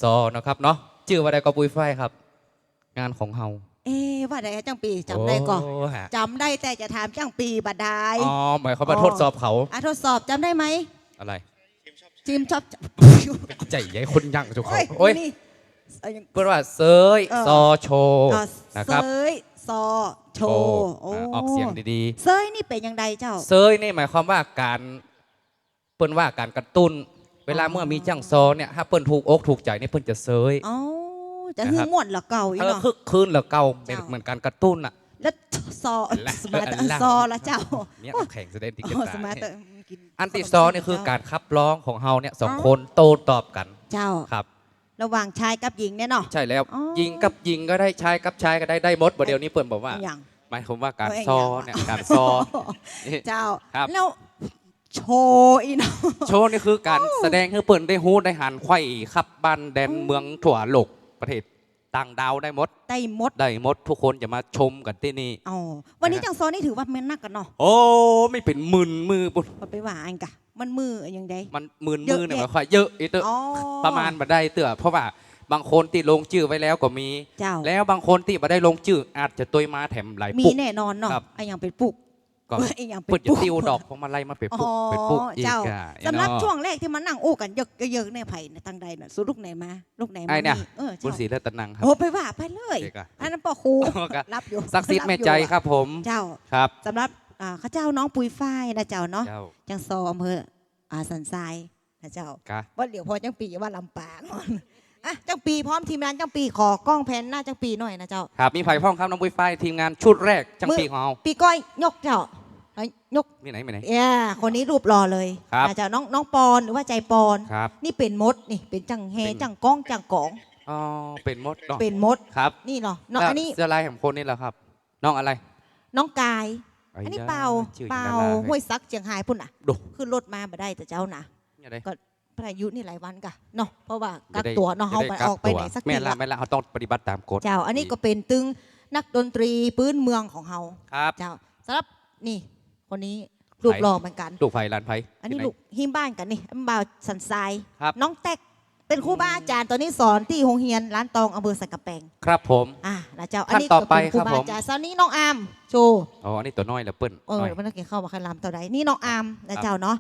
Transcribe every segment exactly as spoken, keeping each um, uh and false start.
ซอนะครับเนาะ จื้อว่าใดก่อ ปุ้ยฝ้ายครับ งานของเฮา เอ๊ะ ว่าใดอะจ้างปี้ จ๋ำได้ก่อ โอ้ ฮะ จ๋ำได้ แต่จะถามจ้างปี้บ่ดาย อ๋อ หมายความว่า อ๋อ ทดสอบเขา อ่ะ ทดสอบ จ๋ำได้ไหม อะไร ทีมชอบ ใจ๋ใหญ่คนยังเจ้าของ โอ้ย โอ้ย นี่ เปิ้นว่าเซย เออ ซอโชว์ เออ นะครับ เซย ซอโชว์ โชว์ โอ้ อ่ะ ออกเสียงดีๆ เซยนี่เป๋นอย่างใดเจ้า เซยนี่หมายความว่าก๋าน เปิ้นว่าก๋านกระตุ้น เวลา อ๋อ เมื่อมีจ้างซอเนี่ย ถ้าเปิ้นถูกอกถูกใจ๋นี่เปิ้นจะเซย อ๋อ จะ นะครับ หื้อม่วนละเก่าอี้ เออ เนาะ คึกคืนละเก่า เป๋น เจ้า เหมือนก๋านกระตุ้นน่ะ แล้วซอ และ สมาร์ท และ ซอละเจ้า เนี่ย น้ำแข็งแสดงติด อ๋อ กัน สมาร์ท เนี่ย อืม กิ๋น อันตี้สองนี่คือก๋านขับร้องของเฮาเนี่ย สอง อ๋อ คนโต้ตอบกั๋น เจ้า ครับ ระหว่างชายกับหญิงเนี่ยเนาะ ใช่แล้ว อ๋อ หญิงกับหญิงก็ได้ ชายกับชายก็ได้ ได้หมด บ่าเดี๋ยวนี้เปิ้นบอกว่า อะหยัง หมายความว่าก๋าน เอ้ย ซอเนี่ย อะหยังวะ ก๋านซอ เจ้า ครับ แล้ว โชว์อี้เนาะ โชว์นี่คือก๋าน โอ้ แสดงหื้อเปิ้นได้ฮู้ได้หัน ใคว่ขับบ้านแดน อืม เมืองทั่วโลก ประเทศต่างดาวได้หมด ได้หมด ได้หมด ทุกคนจะมาชมกั๋นตี้นี่ อ๋อ วันนี้ นะฮะ จ้างซอนี่ถือว่าแม่นนักกั๋นเนาะ โอ้ มีเป๋นหมื่นมือปุ้น มันไปว่าอันกะ มันมืออย่างใด มันหมื่นมือเนี่ย เยอะแยะ หมายความเยอะอีเต๊อะ อ๋อ ประมาณบ่ได้เต๊อะ เพราะว่าบางคนตี้ลงจื้อไว้แล้วก็มี เจ้า แล้วบางคนตี้บ่ได้ลงจื้อ อาจจะตวยมาแถมหลาย มี ปุ๊ก แน่นอนเนาะ ครับ อะหยังเป๋นปุ๊ก ก็ เอ้ย อะหยังเป๋น เปิ้นจะ ปุ๊ก ติวดอกพวงมาลัยมาเป๋นปุ๊ก อ๋อ เป๋นปุ๊ก เจ้า อีกอะ สำหรับ เนาะ ช่วงแรกตี้มานั่งอู้กั๋นเยิกๆ เนี่ย ใผเนี่ย ตังใดน่ะ สูลูกไหนมา ลูกไหนมา ไอ้เนี่ย นี่ เออ เจ้า บุญศรีรัตนังครับ โอ้ ไปว่าไปเลย เอกอะ อันนั้นป้อครู อ๋อ ครับ ฮับอยู่ ศักดิ์สิทธิ์ ฮับอยู่ แม่ใจครับผม เจ้า ครับ สำหรับ อ่า ข้าเจ้าน้องปุ้ยฝ้ายนะเจ้าเนาะ เจ้า จ้างซออำเภอ อ่า สันทรายนะเจ้า ครับ ว่าเดี๋ยวพอจ้างปี้ว่าลำปาง อ่ะ จ้างปี้พร้อมทีมงานจ้างปี้ ขอกล้องแพนหน้าจ้างปี้หน่อยนะเจ้า ครับ มีใผพ่องครับ น้องปุ้ยฝ้าย ทีมงานชุดแรกจ้างปี้ของเฮา ปี้ก้อยยกเจ้า เอ้ย ยก มีไหน มีไหน เอ้ย คนนี้รูปหล่อเลย ครับ นะเจ้า น้อง น้องปอน หรือว่าใจปอน ครับ นี่เป๋นหมด นี่เป๋นจ้างแฮ เป๋น จ้างก้อง จ้างก๋อง อ๋อ เป๋นหมดเนาะ เป๋นหมด ครับ นี่เนาะ น้อง แล้ว อันนี้ เสื้อลายของคนนี้แหละครับ น้องอะไร น้องกาย ไอ้ อันนี้ ยา เป่า จื้อ เป่า ดารา ห้วยสัก เจียงฮายปุ้นน่ะ ดู ขึ้นรถมาบ่ได้เต๊อะเจ้านะ เนี่ยเด้ ก็พายุนี่หลายวันกะเนาะ เพราะว่ากักตั๋วเนาะ จะได้ เฮาบ่ออกไปไหนสักที แม่นละ แม่นละ เฮาต้องปฏิบัติต๋ามกฎ เจ้า อันนี้ก็เป๋นตึงนักดนตรีปื๊นเมืองของเฮา ครับ เจ้า สำหรับนี่ คนนี้ ใผ รูปหล่อเหมือนกั๋น ลูกใผ หลานใผ อันนี้ ตี้ไหน ลูกฮี่บ้านกั๋นนี่ บ่าวสันทราย ครับ น้องแต๊ก เป๋นครูบาอาจ๋ารย์ ต๋อนนี้สอนตี้โฮงเฮียนล้านตอง อำเภอสันก๋ำแปง ครับผม อ่า นะเจ้า อันนี้ก็เป๋นครูบาอาจ๋ารย์ ท่านต่อไปครับผม สาวนี้น้องอาม โชว์ อ๋อ อันนี้ตั๋วน้อยละเปิ้น เออ น้อย มันต้องกิ๋นข้าวบ่ค่อยลำเต้าใด นี่น้องอามนะเจ้าเนาะ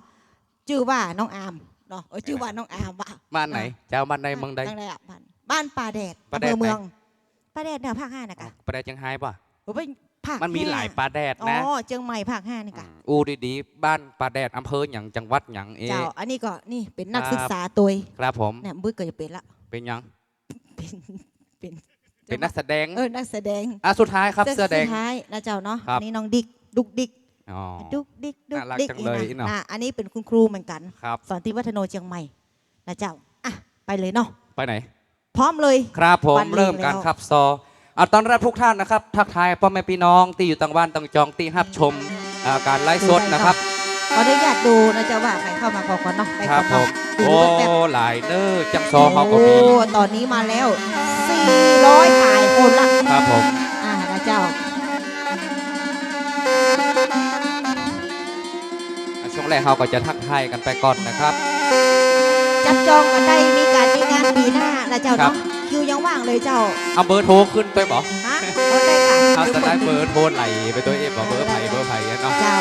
จื้อว่าน้องอามเนาะ เออ จื้อว่าน้องอามว่ะ บ้านไหน อ่ะ เจ้า บ้านใด เมืองใด จังใดอะ บ้าน บ้านป่าแดด ป่าแดด อำเภอเมือง ไหน ป่าแดดเนี่ยภาคห้านะกะ อ๋อ ป่าแดดเจียงฮายป่ะ โอ้ เป๋นภาค มันมี ห้า หลายป่าแดดนะ อ๋อ เจียงใหม่ภาคห้านี่กะ อืม อู้ดีๆ บ้านป่าแดด อำเภอหยัง จังหวัดหยัง เอ๊ะ เจ้า อันนี้ก็นี่เป๋นนักศึกษาตวย ครับผม เนี่ย บึ้ดก็จะเป๋นละ เป๋นหยัง เป๋น เป๋น เป๋นนักแสดง เออ นักแสดง อ่ะ สุดท้ายครับ เสื้อ เสื้อแดง สุดท้ายนะเจ้าเนาะ ครับ อันนี้น้องดิ๊ก ดุ๊กดิ๊ก อ๋อ ดุ๊กดิ๊ก ดุ๊กดิ๊ก น่ารักจังเลย นี่นะ น่ะ อันนี้เป๋นคุณครูเหมือนกั๋น ครับ สอนตี้วัฒโนเจียงใหม่นะเจ้า อ่ะ ไปเลยเนาะ ไปไหน พร้อมเลย ครับผม วันนี้ เริ่มกั๋น แล้ว ครับ ซอ อ่ะ ต้อนรับทุกท่านนะครับ ทักทายป้อแม่ปี้น้องตี้อยู่ต่างบ้านต่างจองตี้ฮับชม อ่า ก๋านไลฟ์สดนะครับ ขออนุญาตดูนะเจ้าว่าใผเข้ามาก่อนเนาะ ไปก่อนเนาะ ครับผม ดูแป๊บ โอ้ หลายเน้อ จ้างซอเฮาก็มี โอ้ ต๋อนนี้มาแล้ว สี่ร้อยปลายคนละ ครับผม อ่า นะเจ้า อ่ะ ช่วงแรกเฮาก็จะทักทายกั๋นไปก่อนนะครับ จับจองกั๋นได้ มีก๋าน มีงานปี๋หน้านะเจ้าเนาะ ครับ คิวยังว่างเลยเจ้า เอาเบอร์โทรขึ้นไปบ่ ฮะ เอาได้ค่ะ เอาสไลด์เบอร์โทรไหลไปตวยเอฟ บ่าเบอร์ใผ เบอร์ใผอะเนาะ เจ้า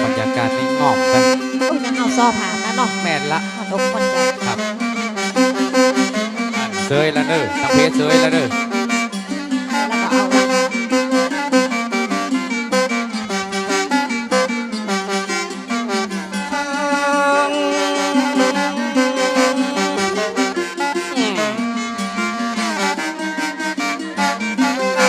บรรยากาศนี่ง่อมนะ โอ้ย ยังเอาซอผ่านนะเนาะ แม่นละ ขนมคนใหญ่ ครับ เซยละเน้อ ตังเพเซยละเน้อ แล้วก็เอาละ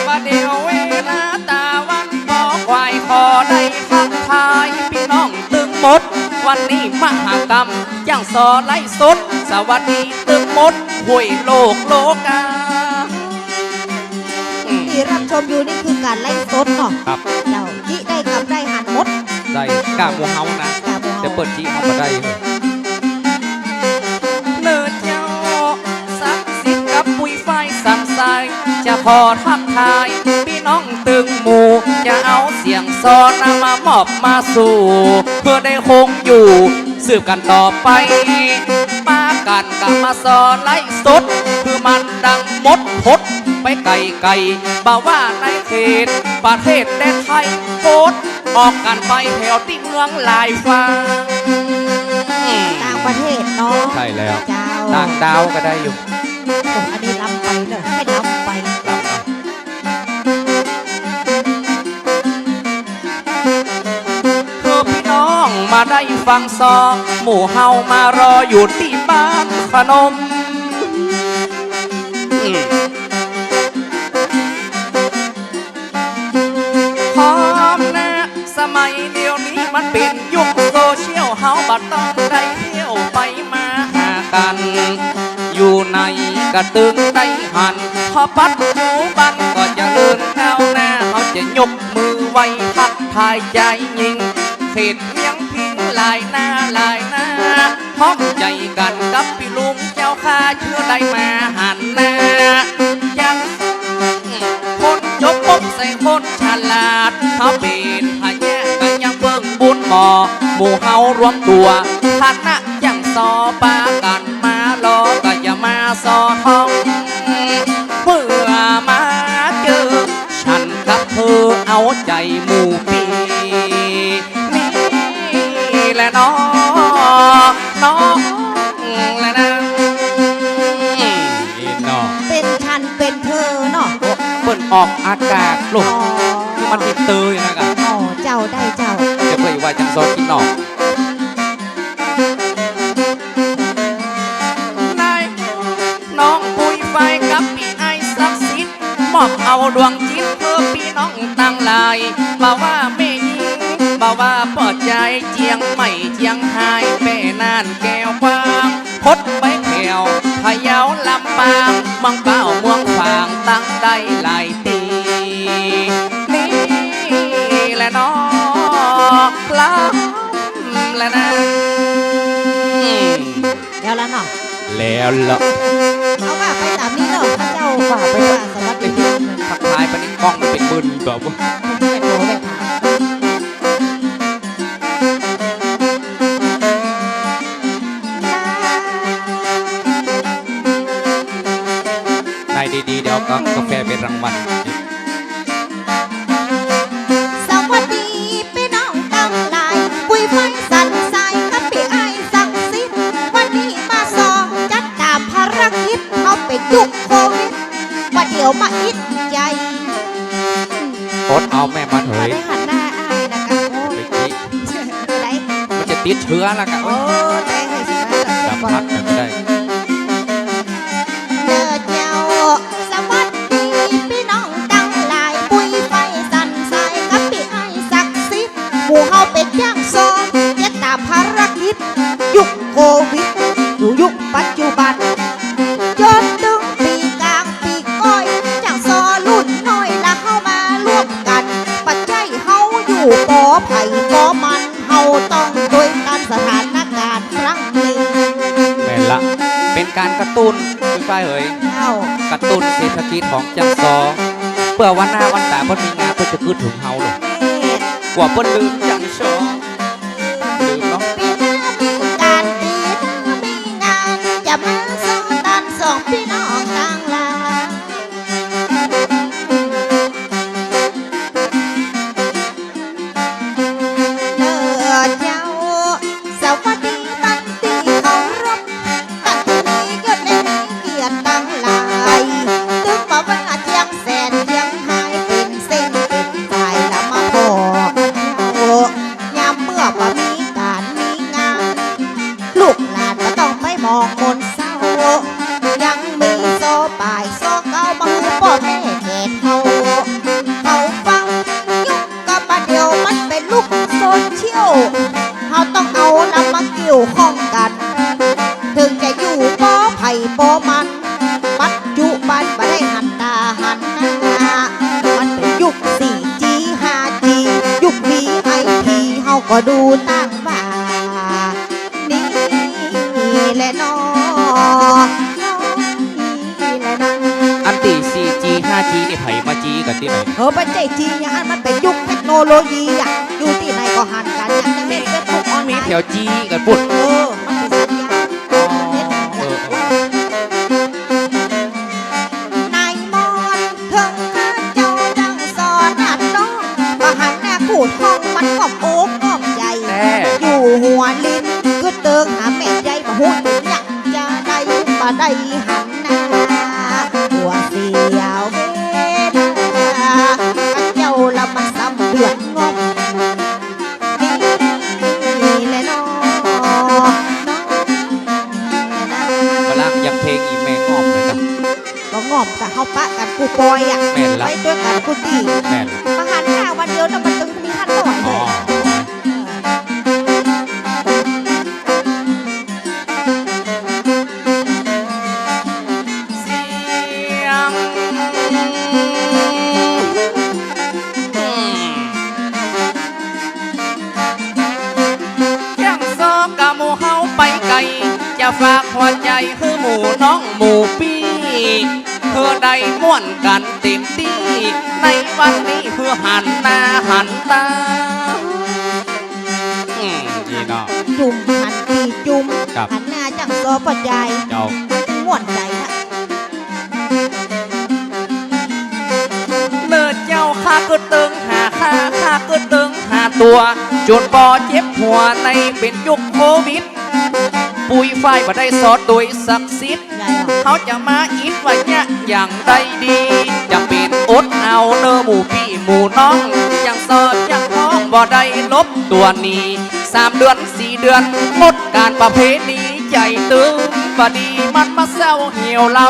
บ่าเดี่ยวเวลาตะวันปอควาย ขอได้ทักทายปี้น้องตึงหมด วันนี้มหกรรมจ้างซอไลฟ์สด สวัสดีตึงหมด ห้วยโลกโลกา อืม ตี้ฮับชมอยู่นี่คือก๋านไลฟ์สดเนาะ ครับ เจ้า ตี้ได้กำได้หันหมด ได้ ก้าหมู่เฮานะ ก้าหมู่เฮา แต่เปิ้นตี้เฮาบ่ได้ เน้อเจ้า ศักดิ์สิทธิ์กับปุ้ยฝ้ายสันทราย จะขอทักทายปี้ น้องตึงหมู่ จะเอาเสียงซอนะมามอบมาสู่ เพื่อได้คงอยู่สืบกั๋นต่อไป ปากั๋นกะมาซอไลฟ์สด คือมันดังหมดหดไปไก๋ๆ บ่ว่าในเขตประเทศแดนไทย โพสต์ออกกั๋นไปแถวตี้เมืองหลายฟาก ต่างประเทศเนาะ ใช่แล้ว เจ้า ต่างดาวก็ได้อยู่ โอ้ อันนี้ล้ำไปเนอะ ให้ล้ำไป ล้ำเนาะ คือพี่น้องมาได้ฟังซอ หมู่เฮามารออยู่ตี้บ้านขนม อืม พร้อมนะ สมัยเดี๋ยวนี้มันเป๋นยุคโซเชียล เฮาบ่ต้องได้เที่ยวไปมาหากั๋น อยู่ไหนก็ตึงได้หัน เพราะปัจจุบันก็เจริญก้าวหน้า เฮาจะยกมือไหว้ทักทายจายญิง เขตเวียงพิงหลายหน้าหลายหน้า พร้อมใจ๋กั๋นกับปี้ลุงเจ้าข้า เจื้อได้มาหันหน้า ยัง คนจบปกใส่คนฉลาด เขาเป๋นพญาก็ยังเบิ่งบุญหมอ หมู่เฮารวมตั๋ว คณะจั่งซอปากั๋นมารอ ก็จะมาซอท่อง เมื่อมาเจอ ฉันกับเธอเอาใจ๋หมู่ปี้ นี่แหละเนาะ น้องแหละนะ นี่เนาะ เป๋นฉันเป๋นเธอเนาะ เปิ้นออกอากาศลูก อ๋อ คือมันติดเตยนะกะ อ๋อ เจ้าได้เจ้า จะเปิ้นว่าจั่งซอกินเนาะ นาย น้องปุ้ยฝ้ายกับปี้อ้ายศักดิ์สิทธิ์ มอบเอาดวงจิตเปื้อปี้น้องตังหลาย บ่ว่าแม่ญิง บ่ว่าป้อจาย เจียงใหม่ เจียงฮาย แป้น่าน แก้วกว้าง พดไปแถว พะเยา ลำปาง เมืองเป้า เมืองฝาง ตังได้หลายตี้ นี่แหละเนาะ ครับ แล้วนะ แล้วละเนาะ แล้วละ เอาว่าไปต๋ามนี้เนาะ ข้าเจ้าว่าไปว่าสวัสดี ทักทายปะนี่ กล้องมันเป๋นมึนแบบว่า ได้ดีๆ เดี๋ยวก็กาแฟเป๋นรางวัล สวัสดีปี้น้องตังหลาย ปุ้ยฝ้ายสันทรายกับปี้อ้ายศักดิ์สิทธิ์ วันนี้มาซอจัดต๋ามภารกิจ เฮาเป๋นยุคโควิด บ่าเดี่ยวมาอิดใจ๋ อดเอาแม่มันเหย บ่ได้หันหน้าอ้ายนะกะ โอ้ย ไปจิ ได้ มันจะติดเจื้อละกะ โอ้ ได้เลยสิ สัมผัสกันได้ เด้อเจ้า สวัสดีปี้น้องตังหลาย ปุ้ยฝ้ายสันทรายกับปี้อ้ายศักดิ์สิทธิ์ หมู่เฮาเป๋นจ้างซอ เฮ็ดต๋ามภารกิจ ยุคโควิด อยู่ยุคปัจจุบัน จ๋นเถิงปี๋ก๋างปี๋ก้อย จ้างซอรุ่นน้อยละเฮามาร่วมกั๋น ปัจจัยเฮาอยู่ปอใผปอมัน เฮาต้องตวยต้านสถานก๋ารณ์ครั้งนี้ แม่นละ เป๋นก๋านกระตุ้น ปุ้ยฝ้ายเหย เจ้า กระตุ้นเศรษฐกิจของจ้างซอ เปื้อวันหน้าวันต๋าเปิ้นมีงานเปิ้นจะกึ๊ดเถิงเฮาเลย แม่น กว่าเปิ้นลืมจ้างซอ ลืมเนาะ ปี๋หน้ามีก๋าน ปี๋หน้ามีงาน จะมาซอต้านสองปี้น้องตังหลาย เด้อเจ้า สวัสดีตังตี้เคารพ ตังตี้มีเกียรติและมีเกียรติตังหลาย ตึงบ่าว่าเจียงแสนเจียงฮาย เป๋นเส้นเป๋นสายละมาผ่อ ยามเมื่อบ่มีก๋านมีงาน ลูกหลานบ่ต้องไปหมองหมนเศร้า ยังมีซอป๋ายซอเก๊ามาหื้อป้อแม่แก่เฒ่า เฮาฟัง ยุคก็บ่าเดี่ยวมันเป๋นยุคโซเชียล เฮาต้องเอานำมาเกี่ยวข้องกั๋น เถิงจะอยู่ปอใผปอมัน ปัจจุบันบ่ได้หันต๋าหันหน้า มันเป๋นยุคสี่จี ห้าจี ยุควีไอพี เฮาก็ดูต่างว่า นี่แหละเนาะ นี่แหละเนาะ อันตี้สี่จี ห้า มาจี้นี่ใผมาจี้กั๋นตี้ไหน เออ บ่ใจ้จี้อย่างอั้น มันเป๋นยุคเทคโนโลยีอะ อยู่ตี้ไหนก็หันกั๋น อย่างจะเล่นเฟซบุ๊กออนไลน์ มีแถวจี้กั๋นปุ้น เออ มันเป๋นสัญญาณ เออ เออ เออ นายมอน เถิงข้าเจ้าจั้งสอนหัดน้อง บ่หันหน้ากูดห้องมันก็โอ๊กก็ใหญ่ แน่ อยู่หัวลิ้น กึ๊ดเติงหาแม่ใหญ่ บ่ฮู้จะ จะได้บ่ได้หันหน้า หัวเสียวเวลา ข้าเจ้าละมันซ้ำเดือดง่อม นี่แหละน้อ กำลังยังเพลงอีแม่ง่อมเลยนะ ก็ง่อมแต่เฮาปะกั๋นกู้ปอยอะ แม่นละ ไปตวยกั๋นกู้ตี้ แม่น บ่หันหน้าวันเดียวนะ มันตึงมีหันหน่อยเลย อ๋อ เสียง อืม จั้งซ้อกับหมู่เฮาไปไก๋ จะฝากหัวใจ๋หื้อหมู่น้องหมู่ปี้ หื้อได้ม่วนกั๋นเต๋มตี้ ในวันนี้หื้อหันหน้าหันต๋า อืม นี่เนาะ จุ่มหันตี้จุ่ม ครับ หันหน้าจั้งซ้อป้อใจ๋ เจ้า ม่วนใจ๋ฮะ เน่อเจ้า ข้ากึ๊ดเติงหาข้า ข้ากึ๊ดเติงหาตั๋ว จ๋นปอเจ็บหัวในเป๋นยุคโควิด ปุยฝ้ายบ่ได้ซ้อตวยสักสิทธิ์ เฮาจะมาอิดว่าเยียะอย่างใดดี จะเป๋นอดเอาเน่อหมู่ปี้หมู่น้อง จั้งซ้อจั้งฮ้องบ่ได้ลบตั๋วหนี สามเดือนสี่เดือนงดก๋านประเพณี ใจ๋ตึงบ่ดีมันมาเศร้าเหี่ยวลำ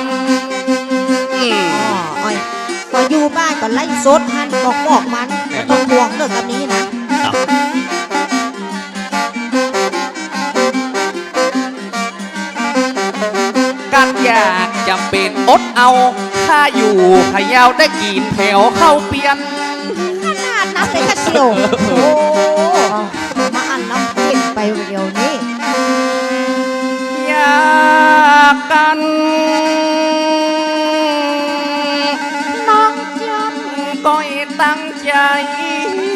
อืม อ๋อ อ้อย ก็อยู่บ้านก็ไลฟ์สดหั้น มอกๆ มัน แม่น บ่ต้องห่วงเรื่องกำนี้นะ ครับ กั๋นอยากจ๋ำเป๋นอดเอา ข้าอยู่พะเยาได้กิ๋นแผวข้าวเปียน ขนาดนั้นเลยกะเสี่ยว โอ้ มาอั้นน้ำเต้นไปเดี๋ยวนี้ อยากกั๋น น้องจ๊ำก้อยตั้งใจ๋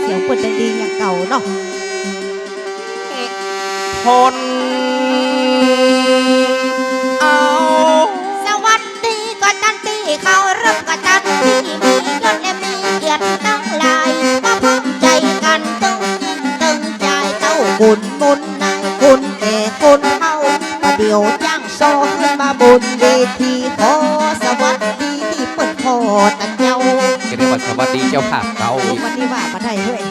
เสียงเปิ้นได้ดีอย่างเก่าเนาะ ทนเอา สวัสดีก็ตันตี้เคารพก็ตันตี้มียศและมีเกียรติตังหลาย มาพร้อมใจ๋กั๋นตึง ตึงจ่ายเต้าคุณมุนนายคุณแก่คนเฒ่า ประเดี๋ยวจั้งซ้อขึ้นมาบนเวที ขอสวัสดีตี้เปิ้นพ่อตะเจ้า จะเรียกว่าสวัสดีเจ้าภาพเก่าอีก วันนี้ว่าบ่ได้เว้ย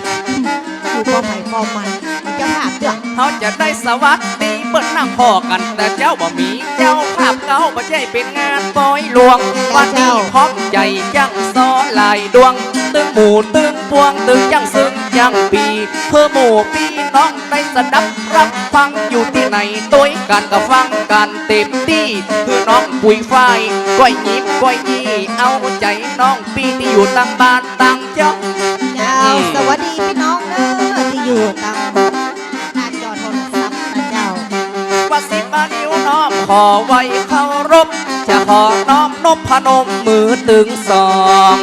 อยู่ป้อใผป้อมัน เจ้าภาพเตื้อ เฮาจะได้สวัสดีเปิ้นนั่งพ้อกั๋นแต่เจ๊า บ่มีเจ้าภาพเก่า บ่ใจ้เป๋นงานปอยหลวง เจ้า วันนี้พร้อมใจ๋จั้งซ้อหลายดวง ตึงหมู่ตึงปวง ตึงจั้งซึ่งจั้งปี้ หื้อหมู่ปี้น้องได้สดับรับฟัง อยู่ตี้ไหนตวยกั๋นก็ฟังกั๋นเต๋มตี้ หื้อน้องปุยฝ้ายก้อยยิ้มก้อยยี่ เอาใจ๋น้องปี้ตี้อยู่ตังบ้านตัง เจ้า เจ้า อืม สวัสดีปี้น้องเน่อตี้อยู่ตางหน้าจอโทรศัพท์นะเจ้า ว่าสิบมานิ้วน้อมขอไหว้เคารพ จะขอน้อมนบพนมมือตึงสอง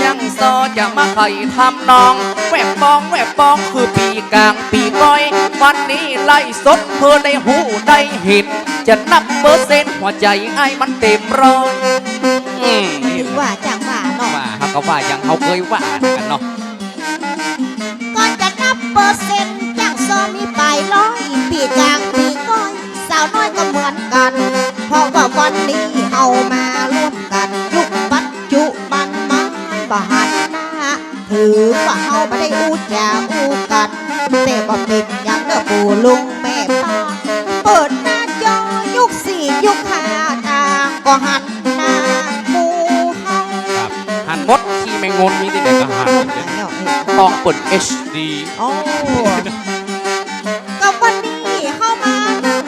จั้งซ้อจะมาไขทำนอง แวบปองแวบปองคือปี๋ก๋างปี๋ก้อย วันนี้ไลฟ์สดเปื้อได้ฮู้ได้หัน จะนับเปอร์เซ็นต์หัวใจ๋อ้ายมันเต๋มร้อย อืม ถือว่าจั้งว่าเนาะ ว่า เฮาก็ว่าอย่างเฮาเกยว่ากั๋นเนาะ ก่อนจะนับเปอร์เซ็นต์จั้งซ้อมีป๋ายร้อย ปี๋ก๋างปี๋ก้อย สาวน้อยก็เหมือนกั๋น เพราะว่าวันนี้เฮามาร่วมกั๋น ยุคปัจจุบันมันบ่หันหน้า ถือว่าเฮาบ่ได้อู้จ๋าอู้กั๋น แต่บ่เป๋นหยังเน่อปู่ลุงแม่ป้า เปิดหน้าจอยุคสี่ยุคห้าต่างก็หันหน้าหมู่เฮา ครับ หันหมด ขี้แมงงนมีตี้ไหนก็หัน โอ้ หันแล้ว ต้องเปิด เอช ดี อ๋อ ก็วันนี้เฮามานั่ง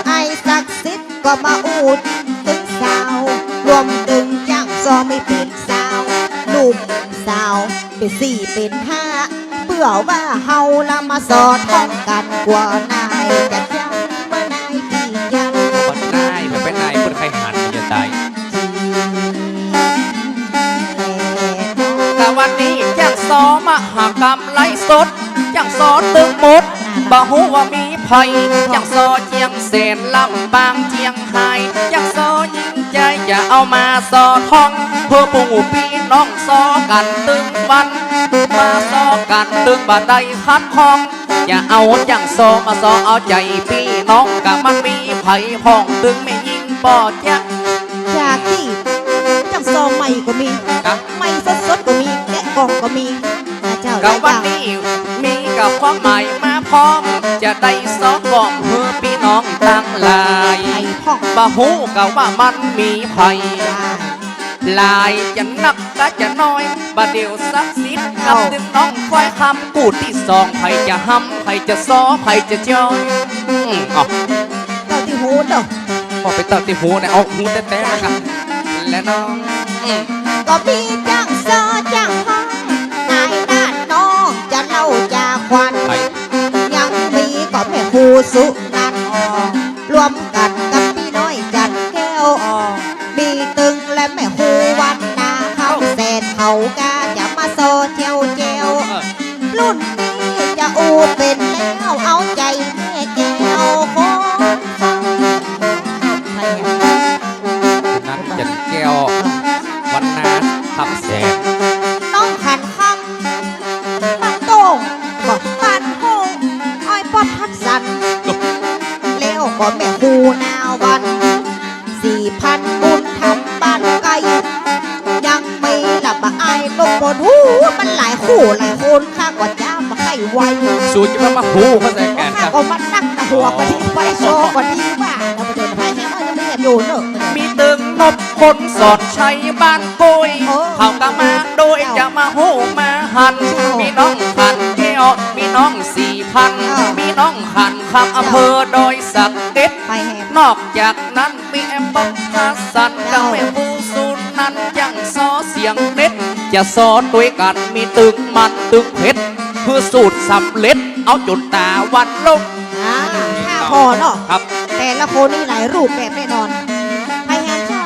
ไอ้ศักดิ์สิทธิ์ก็มาอู้ตึงสาว รวมตึงจั้งซ้อมีเป๋นสาว หนุ่มสาว เป๋นสี่เป๋นห้า เปื้อว่าเฮาละมาสอดท้องกั๋นกว่านายจะจำ เมื่อนายตี้ยัง บ่นาย บ่เป๋นนาย เปิ้นใค่หันมันจะต๋าย ต๋อมหกรรมไลฟ์สด จ้างซอตึงหมด บ่ฮู้ว่ามีใผ จ้างซอเจียงแสน ลำปาง เจียงฮาย จ้างซอยิ่งใจ๋ จะเอามาซอท่อง เปื้อปูปี้น้องซอกั๋นตึงวัน มาซอกั๋นตึงบ่ได้ขัดข้อง จะเอาจ้างซอมาซอเอาใจ๋ปี้น้อง กะมันมีใผพ่อง ตึงแม่ญิงป้อจ๊ะ จากตี้จ้างซอใหม่ก็มี ครับ ใหม่สดๆ ก็มี แกะกล่องก็มี นะเจ้า กะวันนี้มีกะความหมายมาพร้อม จะได้ซอกล่อมหื้อปี้น้องตังหลาย ใผพ่อง บ่ฮู้กะว่ามันมีใผ หลายจะนักกะจะน้อย บ่าเดี่ยวสักสิทธิ์ เอ้า กับตึงน้องควายคำ กู้ตี้สอง ใผจะฮำ ใผจะซอ ใผจะจอย อืม เอ้า เต้าตี้ฮู้เนาะ ก็ไปเต้าตี้ฮู้เนี่ย เอาฮู้แต๊ๆ แล้วกั๋น และน้อง อืม ก็มีจ้างซอจ้างฮ้อง นายหน้าน้องจะเล่าจะขวัญ ใผ ยังมีก็แม่ครูสุนันท์ รวมกั๋นกับปี้น้อยจันแก้ว มีตึงและแม่ครูวันนาคำแสน เขากะจะมาซอเจียวแจ้ว เออ รุ่นนี้จะอู้เป๋นแล้ว เอาใจ๋แม่แก้วคนฟัง ใผอะ นั้นจันแก้ว วันนาคำแสน น้องขันคำ บ้านโต้ง บ้านโฮง อ้อยป๊อดฮัดสัน แล้วก็แม่ครูนาวัน สี่พัน บุญธรรมบ้านไก่ ยังมีละบ่าอ้ายนพพล ฮู้ มันหลายคู่หลายคน ข้าก็จ๋ำบ่ใค่ไหว สูจะมา มาฮู้เข้าใจ๋กั๋น ข้าก็มานั่งตะหัวก็ดี ไปซอก็ดีว่า แล้วก็เดินไปแฮม เอ้ย ยังมีแฮมอยู่เนาะ มีตึงนพพลสอนชัยบ้านโก้ย เออ เขากะมาโดย เจ้า จะมาฮู้มาหัน เจ้า มีน้องขันแก้ว มีน้องสี่พัน เออ มีน้องขันคำ อำเภอดอยสะเก็ด ไปแฮม นอกจากนั้น มีแอมป๊อปฮัดสัน เจ้า กับแม่ครูสุนันท์ จ้างซอเสียงเด็ด จะซอตวยกั๋น มีตึงมันตึงเผ็ด คือสูตรสำเร็จ เอาจ๋นต๋าวันลง อ่า ห้าห่อเนาะ ครับ แต่ละคนนี่หลายรูปแบบแน่นอน ใผแฮมใจ้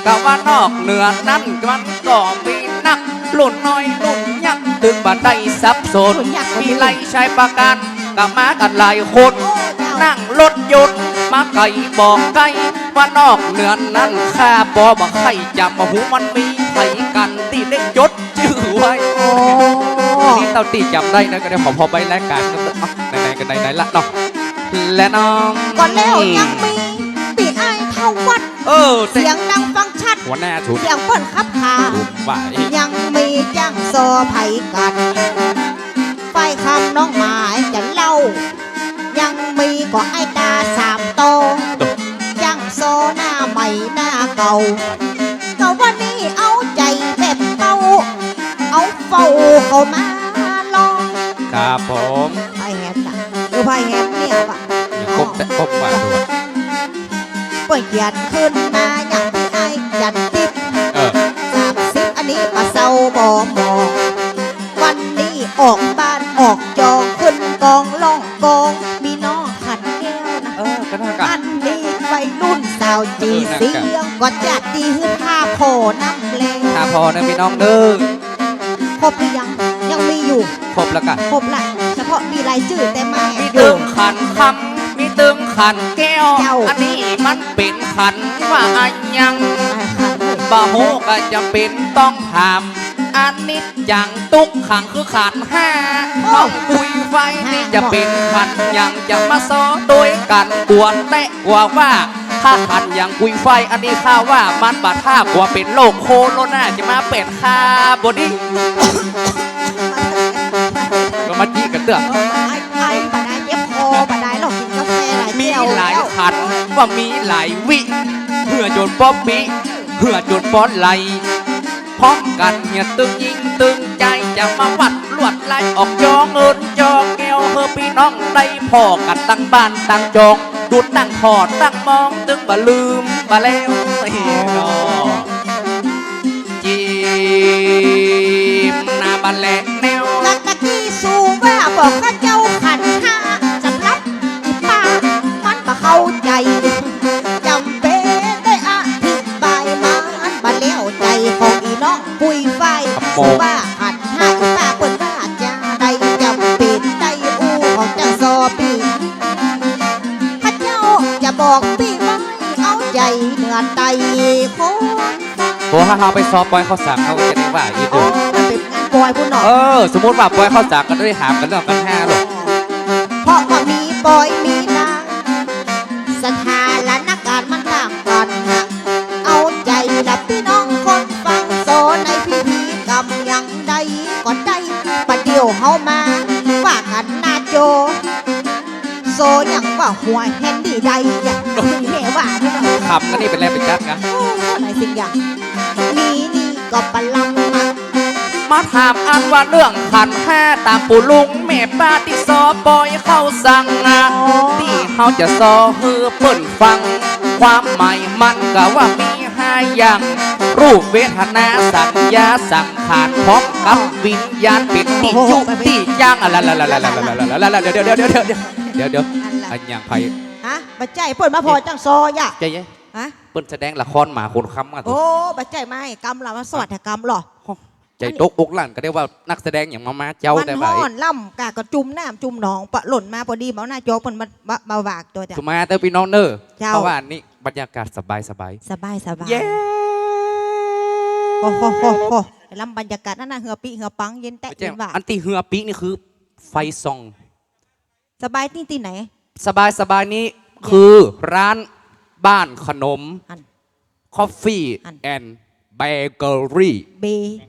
กะว่านอกเหนือนั้นมันก็มีนัก รุ่นน้อยรุ่นยักษ์ ตึงบ่ได้สับสน รุ่นยักษ์ มีไล่ชัยประการ กะมากั๋นหลายคน โอ้ เจ้า นั่งรถยนต์มาไก๋บ่ไก๋ ว่านอกเหนือนั้นข้าปอบ่ใค่จ๋ำ บ่ฮู้มันมีใผกั๋น ตี้ได้จดจื้อไว้ โอ้ นี่เต้าตี้จ๋ำได้นะ ก็ได้ขอพอไปรายการก็ อ่ะ ไหนๆ ก็ไหนๆ ละเนาะ และน้อง ก่อนแล้วยังมีปี้อ้ายเฒ่าวัด เออ เสียงดังฟังชัด หัวหน้าชุด เสียงเปิ้นขับขา ถูกไป ยังมีจ้างซอใผกั๋น ฝ้ายคำน้องหมายจะเล่า ยังมีก็อ้ายต๋าสามต่อ จ้างซอหน้าใหม่หน้าเก่า กะวันนี้เอาใจ๋แบบเป้า เอาเป้าเข้ามาลอง ครับผม ใผแฮมน่ะ เออ ใผแฮมเนี่ยว่ะ ยังครบ แต่ครบกว่าด้วย เปิ้นเขียนขึ้นมาอย่างปี้อ้ายจันติ๊บ เออ สามสิบ อันนี้บ่เซาบ่หมอง วันนี้ออกบ้านออกจอง ขึ้นกองล่องกอง มีน้องขันแก้วนะ เออ ก็น่ากะ อันนี้วัยรุ่นสาวจี๋ เออ น่ากะ เสียงก็จะดี หื้อถ้าผ่อน้ำแล ถ้าผ่อนะพี่น้องเด้อ ครบหรือยัง ยังมีอยู่ ครบแล้วกะ ครบละ เฉพาะมีรายจื้อแต่มาแอบ มีตึงขันคำ มีตึงขันแก้ว เจ้า อันนี้มันเป๋นขันว่าอะหยัง อ่า ขัน บ่ฮู้กะจ๋ำเป๋นต้องถาม อันนี้จัง ตุ๊กขังคือขันห้า โอ้ น้องปุ้ยฝ้ายนี่ ห้า จะเป๋นขันหยัง จะมาซอตวยกั๋น กั๋วแต๊กว่า ว่า ถ้าขันอย่างปุ้ยฝ้ายอันนี้ข้าว่ามันบ่ถ้ากั๋วเป๋นโรคโคโรนาจะมาเป๋นข้าบ่ดี ก็มาจี้กั๋นเตื้อ ไอ ไอบ่ได้ เจ็บคอบ่ได้หรอก กิ๋นกาแฟหลายแก้วแล้ว มีหลายขัน ว่ามีหลายวิ เหื้อจ๋นป๊อปปี้ เหื้อจ๋นป๊อปไหล พร้อมกั๋นเหียตึงยิ่งตึงใจ๋ จะมาวัดลวดลายออกจอเงินจอแก้ว หื้อปี้น้องได้ผ่อกั๋นตังบ้านตังจอง ดูตังผ่อตังมอง ตึงบ่ลืมบ่แล้วเนาะ จีบหน้าบ่าแลแนว แล้วตะกี้สูว่าบอกข้าเจ้าขันห้า สำหรับอีป้ามันบ่เข้าใจ๋ จ๋ำเป๋นได้อธิบายมา อันบ่แล้วใจ๋ของอีน้องปุ้ยฝ้าย ครับผม สูว่าขันห้า ถ้าเฮาไปซอปอยข้าวสัง เฮาก็จะได้ว่าอีก อ๋อ มันเป๋นงานปอยปู้นเนาะ เออ สมมุติว่าปอยข้าวสังก็ได้หามกั๋นเรื่องกั๋นห้าลูก เพราะว่ามีปอยมีนาง สถานก๋ารณ์มันต่างกั๋นนะ เอาใจ๋ละปี้น้องคนฟัง ซอในพิธีกรรมอย่างใดก็ได้ ประเดี๋ยวเฮามาว่ากั๋นหน้าจอ ซออย่างว่าหัวแฮนดี้ได้อย่างแม่ว่านี่เนาะ ขำกั๋นนี่เป๋นแลเป๋นจั๊ดกะ โอ้ หลายสิ่งอย่าง มีนี่ก็ประลำมา มาถามอันว่าเรื่องขันธ์ห้าต๋ามปู่ลุงแม่ป้าตี้ซอปอยข้าวสังอะ อ๋อ ตี้เฮาจะซอหื้อเปิ้นฟัง ความหมายมันก็ว่ามีห้าอย่าง รูป เวทนา สัญญา สังขาร พร้อมกับวิญญาณ เป๋นตี้จุตี้จั้งอะ ละละละละละละละละละ เดี๋ยวเดี๋ยวเดี๋ยวเดี๋ยวเดี๋ยวเดี๋ยว อันหยังใผ ฮะ บ่ใจ้ เปิ้นมาผ่อจั้งซออะ ใจ้ ฮะ เปิ้นแสดงละครหมาขุนคำอะ โอ้ บ่ใจ้ ไม่กำละ มาสวัสดีกรรมเหรอ ใจ้ ตกอกลั่นก็ได้ว่านักแสดงอย่างมา มาเจ้า มัน แต่ว่าฮ้อนล้ำกะ ก็จุ่มน้ำจุ่มหนอง ปะหล่นมาปอดี บ่าหน้าจอเปิ้นมา มา มาฝากตั๋วจ้ะ สุมาเตอร์ปี้น้องเน่อ เจ้า เพราะว่าอันนี้บรรยากาศสบายๆ สบายๆ เย้ โอ้โหโหโห ล้ำบรรยากาศนั่นน่ะ เฮือปี้เฮือปัง เย็นแต๊ะ บ่ใจ้ เย็นว่า อันตี้เฮือปี้นี่คือไฟส่อง สบายตี้ ตี้ไหน สบายสบายนี้ เย้ คือร้านบ้านขนม อัน Coffee อัน and Bakery เบ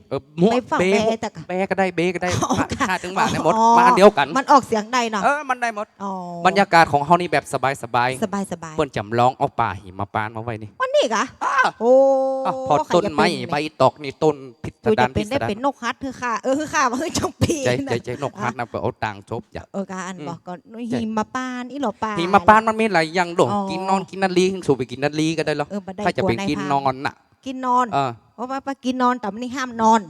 เออ มั่ว ไปฟัง เบ เบ แต่กะ เบก็ได้ เบก็ได้ อ๋อ ค่ะ ข้าตึงว่าได้หมด อ๋อ มาอันเดียวกั๋น มันออกเสียงได้เนาะ เออ มันได้หมด อ๋อ บรรยากาศของเฮานี่แบบสบายสบาย สบายสบาย เปิ้นจ๋ำลองเอาป่าหิมพานต์มาไว้นี่ วันนี้กะ อ้า โอ้ อ้าว พอต้นไม้ ใครจะเป๋น ใบตอกนี่ ต้นพิสดาร โอ้ย อย่าเป๋น พิสดาร ได้เป๋นนกฮัด คือข้า เออ คือข้า ว่าคือจงปี ใจ้ นะ ใจ้ ใจ้ นกฮัดนะ ไปเอาตางจบจ้ะ เออ กะอัน อืม บอกก่อน ใจ้ หิมพานต์ อี้หล่อป่า หิมพานต์มันมีหลายอย่างโด อ๋อ กิ๋นนอน กิ๋นนาลี สูไปกิ๋นนาลีก็ได้เหรอ เออ บ่ได้ ใครจะไปกิ๋นนอนน่ะ กิ๋นนอน เออ เพราะว่าไปกิ๋นนอน แต่มันนี่ห้ามนอน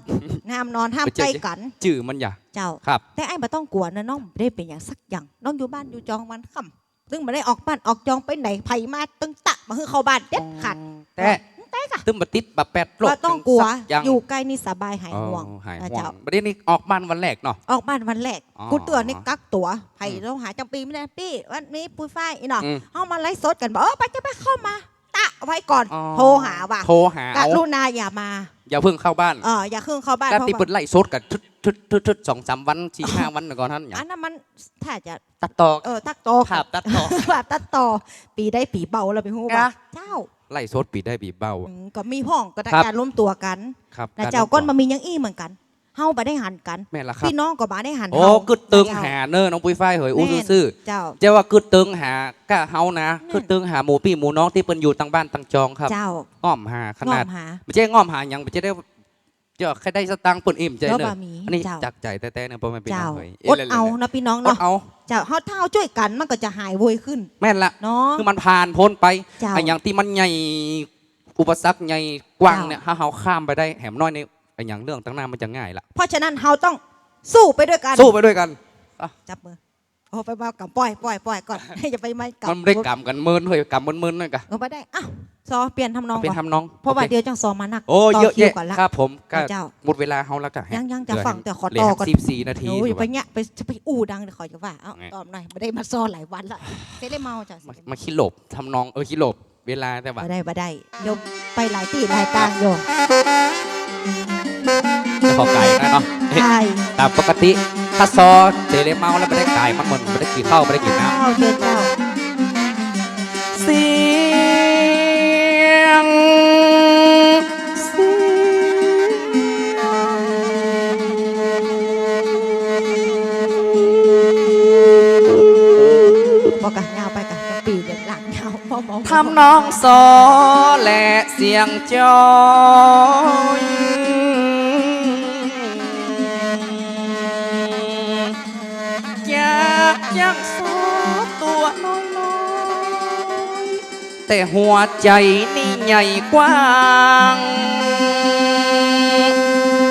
ห้ามนอน ห้ามใก้กั๋น จื้อมันอย่า เจ้า ครับ แต่อ้ายบ่ต้องกั๋วนะ น้องบ่ได้เป๋นหยังสักอย่าง น้องอยู่บ้านอยู่จองวันค่ำ ตึงบ่ได้ออกบ้านออกจองไปไหน ใผมาตึงตะบ่หื้อเข้าบ้านเด็ดขาด อ๋อ แต่ เออ แต่กะ ตึงบ่ติดบ่แปดโรค บ่ต้องกั๋ว สักอย่าง อยู่ใก้นี่สบายหายห่วง อ๋อ หายห่วง เจ้า บ่าดนี้ออกบ้านวันแรกเนาะ ออกบ้านวันแรก อ๋อ กู้เตื้อนี่กักตั๋ว ใผ อืม โทรหาจงปีไม่ได้ ปี้ วันนี้ปุ้ยฝ้ายอี้เนาะ อืม เฮามาไลฟ์สดกั๋นบ่ เออ ไป จะไปเข้ามา ตะไว้ก่อน อ๋อ โทรหาว่ะ โทรหา กรุณาอย่ามา อย่าเพิ่งเข้าบ้าน เออ อย่าเพิ่งเข้าบ้าน แล้วตี้เปิ้นไลฟ์สดกั๋น ชึด ชึด ชึด ชึด สองสามวัน สี่ห้าวันก่อนหั้นหยัง อันนั้นมันถ้าจะ ตัดต่อ เออ ตัดต่อ ภาพตัดต่อ ภาพตัดต่อ ปีได้ปีเบาแล้วไปฮู้บ่ นะ เจ้า ไลฟ์สดปีได้ปีเบา อืม ก็มีพ่อง ก็ได้ ครับ ก๋านรวมตั๋วกั๋น ครับ นะเจ้า ก๋านรวมตั๋ว ก่อนบ่มีหยังอี้เหมือนกั๋น เฮาบ่ได้หันกั๋น แม่นละครับ ปี้น้องก็บ่ได้หัน โอ้ เฮา กึ๊ดเติงหาเน่อ น้องปุ้ยฝ้ายเหย อู้ซื่อๆ เจ้า เจ้าว่ากึ๊ดเติงหาก้าเฮานะ แม่น กึ๊ดเติงหาหมู่ปี้หมู่น้องตี้เปิ้นอยู่ตังบ้านตังจองครับ เจ้า ง้อมหาขนาด ง้อมหา บ่ใจ้ง้อมหาหยัง บ่ใจ้ได้ เจ้าใค่ได้สตางค์เปิ้นอี้ บ่ใจ้เน่อ บ่มี อันนี้ เจ้า จากใจ๋แต๊ๆ เน่อ ป้อแม่ปี้น้อง เจ้า เหย อดเอาเนาะปี้น้องเนาะ อดเอา เจ้า เฮาถ้าเฮาจ้วยกั๋นมันก็จะหายโวยขึ้น แม่นละ เนาะ คือมันผ่านป๊นไป เจ้า อะหยังตี้มันใหญ่ อุปสรรคใหญ่กว้างเนี่ย เจ้า ถ้าเฮาข้ามไปได้ แหมน้อยนี่ อะหยังเรื่องตังหน้ามันจะง่ายละ เพราะฉะนั้นเฮาต้องสู้ไปด้วยกั๋น สู้ไปด้วยกั๋น อ่ะ จับมือ โอ้ ไปบ่ากำ ป้อย ป้อย ป้อยก่อน อย่าไปไม้กำ มันบ่ได้กำกั๋นเมินเฮ้ย กำเมินๆ นั่นกะ เออ บ่ได้ อ้าว ซอเปลี่ยนทำนอง เปลี่ยนทำนอง ก่อน เพราะว่า โอเค เดี๋ยวจั่งซอมานัก โอ้ ต่อ เยอะ คิว แยะ ก่อนละ ครับผม ก็ เจ้า หมดเวลาเฮาแล้วกะ ยัง ยังจะฟัง เหลือ แต่ขอต่อก่อน เหลือสิบสี่นาที โอ้ย อยู่ ไปเนี้ย ไป จะไปอู้ดัง เดี๋ยวเขาจะว่า เอ้า ไง ตอบหน่อย บ่ได้มาซอหลายวันละ เสร็จแล้วเมาจ้ะ มา มาขี้หลบทำนอง เออ ขี้หลบ เวลาแต่ว่า บ่ได้ บ่ได้ เดี๋ยวไปหลายตี้หลายตางอยู่ จะขอไก่นะเนาะ ใช่ ต๋ามปกติ ถ้าซอเสร็จแล้วเมาแล้วบ่ได้ไก่ มันเหมือนบ่ได้กิ๋นข้าว บ่ได้กิ๋นน้ำ ข้าวเจ้า เสียง เสียง บ่กะ ยาวไปกะ ปีเดี๋ยวหลังยาว บ่ บ่ บ่ ทำนองซอและเสียงจอย จากยังซอตั๋วน้อยๆ แต่หัวใจ๋นี่ใหญ่กว้าง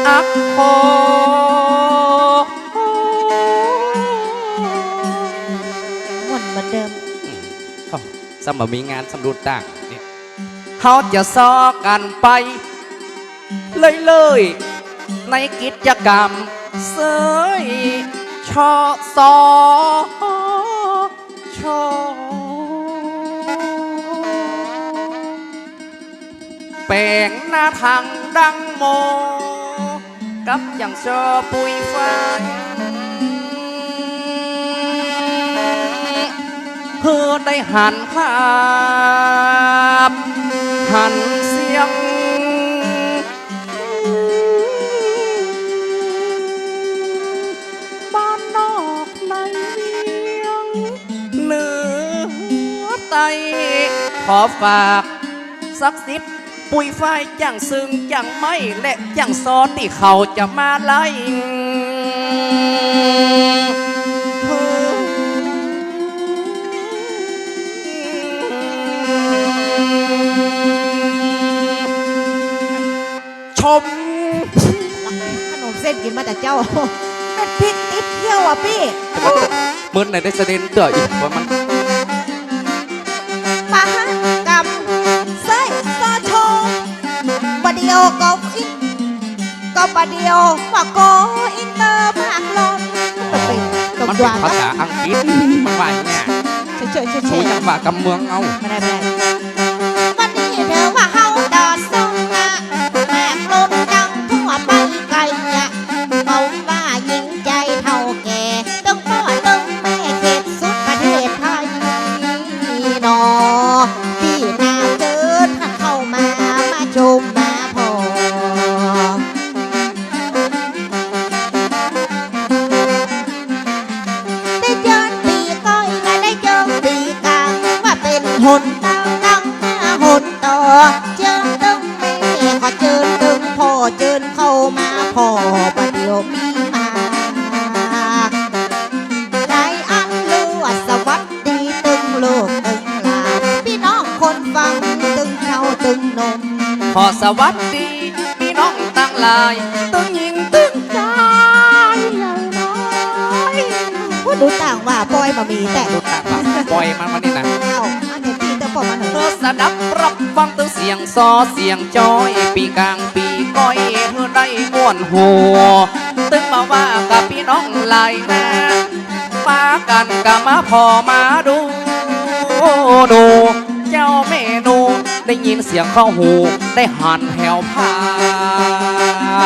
อักขอ ม่วนเหมือนเดิม อืม ครับ ซ้ำบ่มีงาน ซ้ำดูต่าง เนี่ย เฮาจะซอกั๋นไปเรื่อยๆ ในกิจกรรมเสยชอซอชอ ไป แต่งหน้าทางดังโม กับจ่างซอปุยฝ้าย หื้อได้หันภาพ หันเสียง บ้านนอกในเวียง เหนือใต้ ขอฝากสักสิบ ปุยฝ้าย จ่างเซิง จ่างไม้ และจ่างซอ ตี้เขาจะมาไล่ ชม ขนมเส้นกิ๋นมาแต่เจ๊า เม็ดพริกติดเขี้ยวอะปี้ มึนไหนได้เสด็นเตื้ออีกว่ามัน มหกรรมเซ้ยซอโชว์ บ่าเดี่ยวก็อิน ก็บ่าเดี่ยวว่าโกอินเตอร์มากล้น มันเป๋น มันเป๋นภาษาอังกฤษ มันว่าอย่างเงี้ย เฉยๆ เฉยๆ กูยังว่ากำเมืองเอา บ่ได้ บ่ได้ วันนี้เธอว่าเฮาต่อสู้นะ แม่กล้นดังทั่วไปไกลอะ เฮาว่ายิ่งใจ๋เฒ่าแก่ ตึงป้อตึงแม่เขตสุดประเทศไทย นอ ตี้น่าเจิญหันเข้ามา มาชมมาผ่อ ได้เจิญปีก้อย ก็ได้เจิญปีก๋าง ว่าเป๋นหนตางนำหน้าหนต่อ เจิญตึงแม่ ขอเจิญตึงพ่อ เจิญเข้ามาผ่อ บ่าเดี่ยวมีมา หลายอันลือว่าสวัสดีตึงลูกตึงหลาน ปี้น้องคนฟังตึงเฒ่าตึงหนุ่ม ขอสวัสดีปี้น้องตังหลาย ตึงญิงตึงจายใหญ่น้อย โอ้ ดูต่างว่าปอยบ่มีแต่ ดูต่างว่าปอยมันมานี่นะ เอ้า อันนี้ตี้เต้าป้อมันเหรอ เออ สดับรับฟังตึงเสียงซอเสียงจอย ปีก๋างปีก้อย หื้อได้ม่วนหัว ตึงบ่าว่ากับปี้น้องหลายนะ ปากั๋นก็มาผ่อมาดู ดู เจ้าแม่หนู ได้ยินเสียงเข้าหู ได้หันแหวภา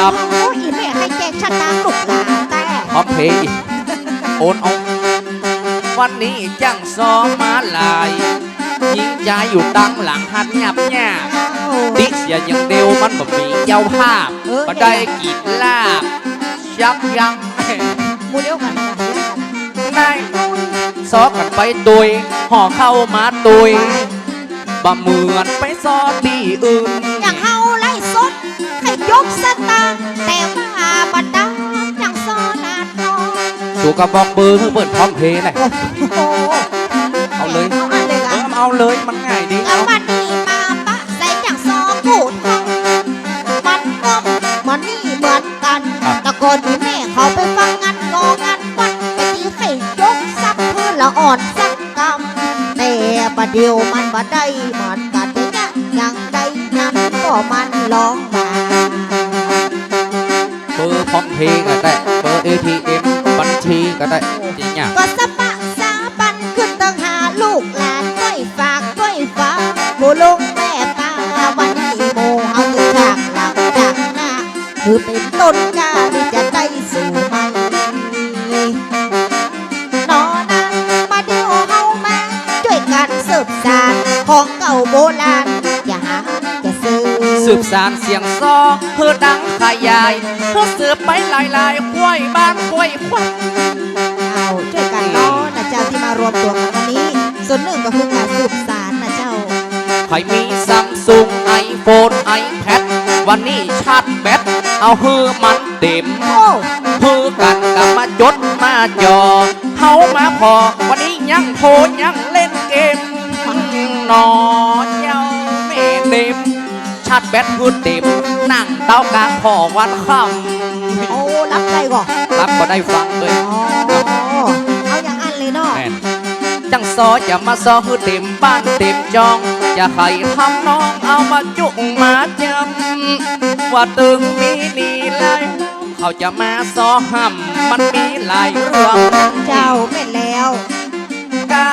พ โอ้ อี่แม่ใค่แจกชะตาลูกหลานแต๊ พร้อมเพย์ โอนเอา วันนี้จ่างซอมาหลาย ญิงจายอยู่ตังหลังหัดหยับหยาบ โอ้ ติเสียอย่างเดียวมันบ่มีเจ้าภาพ เออ บ่ได้กิ๋นลาบ ยักยั้ง หมู่เดียวกั๋นนะ นายซอกั๋นไปตวย ห่อข้าวมาตวย ไป บ่เหมือนไปซอตี้อื่น อย่างเฮาไลฟ์สด ใค่ยกสตางค์ แต่ว่าบ่ตางอย่างซอนาดน้อย สูก็บอกเบอร์หื้อเปิ้นพร้อมเพย์แหละ โอ้โห เอาเลย เอาอันเลยละ เออ เอาเลย มันง่ายดี แล้ววันนี้มาปะใส่จ่างซอกูดเฮา มันก็บ่นี่เหมือนกั๋น ครับ แต่ก่อนอี่แม่เขาไปฟังงานงองานวัด ไปตี้ใค่ยกสักเพื่อละอ่อนสักกำ แต่บ่าเดี่ยวมันบ่ได้เหมือนกั๋น อย่างใดนั้นก็มันลองมา เบอร์พร้อมเพย์ก็ได้ เบอร์เอทีเอ็ม บัญชีก็ได้ จริงอ่ะ ก็สะปะสาปันขึ้นตึงหาลูกหลาน ก้อยฝากก้อยฝาก หมู่ลุงแม่ป้า วันนี้หมู่เฮาจะจากหลังจากหน้า คือเป๋นต้นกล้าตี้จะได้สู่มัน นอนะ บ่าเดี่ยวเฮามาจ้วยกั๋นสืบสาน ของเก่าโบราณ จะหาจะซื้อ สืบสานเสียงซอ หื้อดังขยาย หื้อสืบไปหลายๆ ควยบ้านควยควัก เอาจ้วยกั๋นนอนะเจ้า ตี้มารวมตั๋วกั๋นวันนี้ ส่วนนึ่งก็คือก๋านสืบสานนะเจ้า ใผมีซัมซุง ไอโฟน ไอแพด วันนี้ชาร์จแบต เอาหื้อมันเต็ม โอ้ หื้อกั๋นก็มาจ๋ดมาจ่อ เฮามาผ่อ วันนี้ยังโทรยังเล่นเกม นอเจ้าแม่เนม ชาร์จแบตหื้อเต็ม นั่งเต๊ากลางผ่อวันค่ำ โอ้ หลับได้ก่อ หลับก็ได้ฟังด้วย อ๋อ เอาอย่างอั้นเลยเนาะ แม่น จ่างซอจะมาซอหื้อเต็มบ้านเต็มจอง จะใค่ทำนองเอามาจุมาจ๋ำ ว่าตึงมีหนี้หลาย เขาจะมาซอห้ำ มันมีหลายเรื่อง เจ้า แม่นแล้ว กะ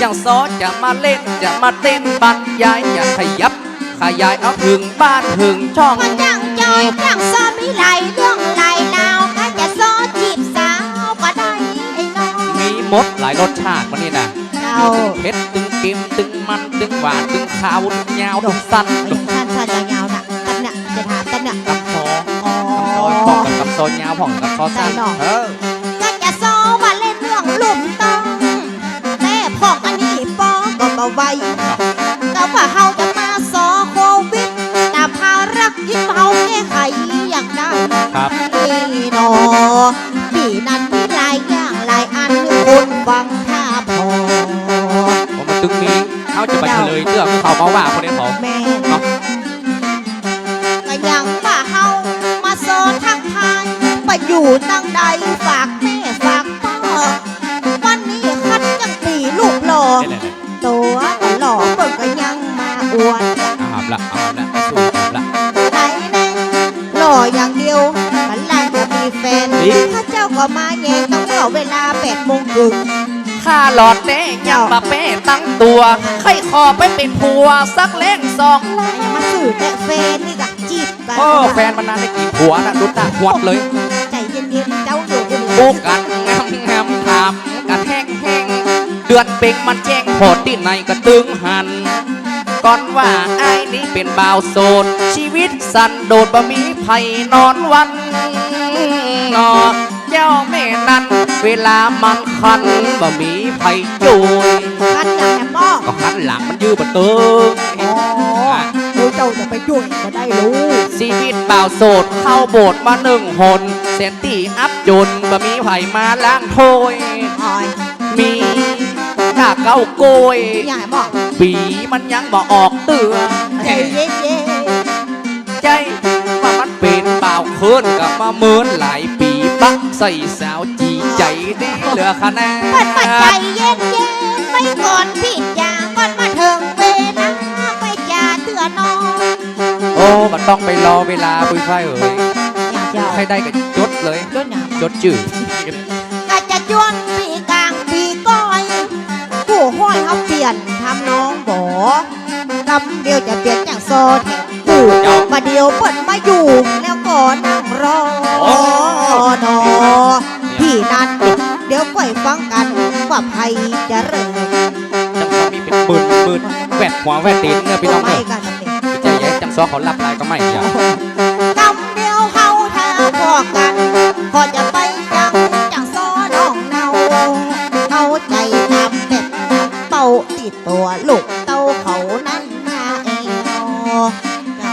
จ่างซอจะมาเล่น จะมาเต้นบรรยาย จะขยับ ขยายเอาเถิงบ้านเถิงจ้อง ก็จ้างจอยจ้างซ้อมมีหลายเรื่องหลายราว ถ้าจะซ้อจีบสาวก็ได้ไอ้น้อง มีหมดหลายรสชาติวันนี้นะ เจ้า มีตึงเผ็ด ตึงเค็ม ตึงมัน ตึงหวาน ตึงคาว ตึงยาว ตึงสั้น ตึงสั้น สั้นยาวๆ น่ะ ตัดเนี่ย จะถามตัดเนี่ย กำซอ อ๋อ กำซอป้องกับกำซอยาว ป้องกับกำซอสั้น ใช่เนาะ เออ ก็จะซ้อมาเล่นเรื่องลุ่มต้อง แต่ป้องอันนี้ป้องก็บ่ไหว ก็ว่าเฮาจะมาซ้อโควิด แต่ภารกิจเฮาแก้ไขอย่างได้ ครับ นี่เนาะ ปีนั้นมีหลายอย่างหลายอัน คนฟังถ้าพอ ผมมันตึงมี เฮาจะไปเฉลยเรื่องเขามาว่าคนนี้เขา แม่น เนาะ ก็ยังว่าเฮามาซ้อทักทาย ไปอยู่ตังใดฝากแม่ฝากป้อ วันนี้คัดจังปี๋รูปหล่อ เนี่ยๆๆ ตั๋วก็หล่อเปิ้นก็ยังมาอวด เอาหามละ เอาหามละ สู้หามละ ไหนแน่ หล่ออย่างเดียว มันหลานจะมีแฟน นี่ ข้าเจ้าก็มาแยงตั้งแต่เวลาแปดโมงครึ่ง ข้าหล่อแต๊ยังบ่แป๊ตั้งตั๋ว ใค่ขอไปเป๋นผัวสักแลงสอง อย่ามาสู่แต่แฟนนี่กะจีบกัน โอ้ แฟนมันนานได้กี่ผัวนะ ดูตาหวดเลย ใจเย็นๆ เจ้าอยู่ อู้กั๋นงามๆ ถามกั๋นแห้งๆ เดือนเพ็ญมันแจ้ง ผ่อตี้ไหนก็ตึงหัน ก่อนว่าอ้ายนี้เป๋นบ่าวโสด ชีวิตสันโดษบ่มีใผนอนวัน เนาะ เจ้าแม่นั้น เวลามันคัน บ่มีใผจุ้ย คันหยังแหมป้อ ก็คันหลังมันยื้อบ่ตึง อ๋อ อ่ะ เดี๋ยวเจ้าจะไปจุ้ยก็ได้ลูก ชีวิตบ่าวโสดเข้าโบสถ์มานึ่งหน แสนตี้อับจน บ่มีใผมาล้างถ้วย อ๋อย มีก้าเก๊ากล้วย หยังแหมป้อ ปี๋มันยังบ่ออกเตื้อ ใจเย็นๆ ใจ้ ว่ามันเป๋นบ่าวเคิ้นก็มาเมินหลายปี๋ ปะใส่สาวจี๋ ใจ๋ดีเหลือขนาด เปิ้นว่าใจเย็นๆ ไว้ก่อนพี่จ๋า ก่อนมาเถิงเวลาไปจ๋าเตื้อน้อง โอ้ บ่ต้องไปรอเวลา ปุ้ยฝ้ายเอ๋ย อยากจะ ใค่ได้ก็จดเลย จดหยัง จดจื้อ ก็จะจวนปี๋ก๋างปี๋ก้อย ผู้ห้อยเฮาเปลี่ยนทำนองบ่ กำเดียวจะเปลี่ยนจากซอแถวกู่ เจ้า บ่าเดี่ยวเปิ้นมาอยู่ แล้วก็นั่งรอ โอ้ นอ ตี้นั้น เดี๋ยวก้อยฟังกั๋น ว่าใผจะเริ่ม จังซอมีเป๋นหมื่นหมื่น แวดหัวแวดตี๋นเนี่ยพี่น้องเนี่ย ไม่กั๋นเนี่ย ใจ้ จังซอเขารับหลายก็ไม่อยาก กำเดียวเฮาถ้าพ้อกั๋น ก็จะไปจัง จังซอน้องเนา เอาใจ๋ต๋ามแบบเป้า ตี้ตั๋วลูกเต้าเขานั้นนาเองเนาะ เจ้า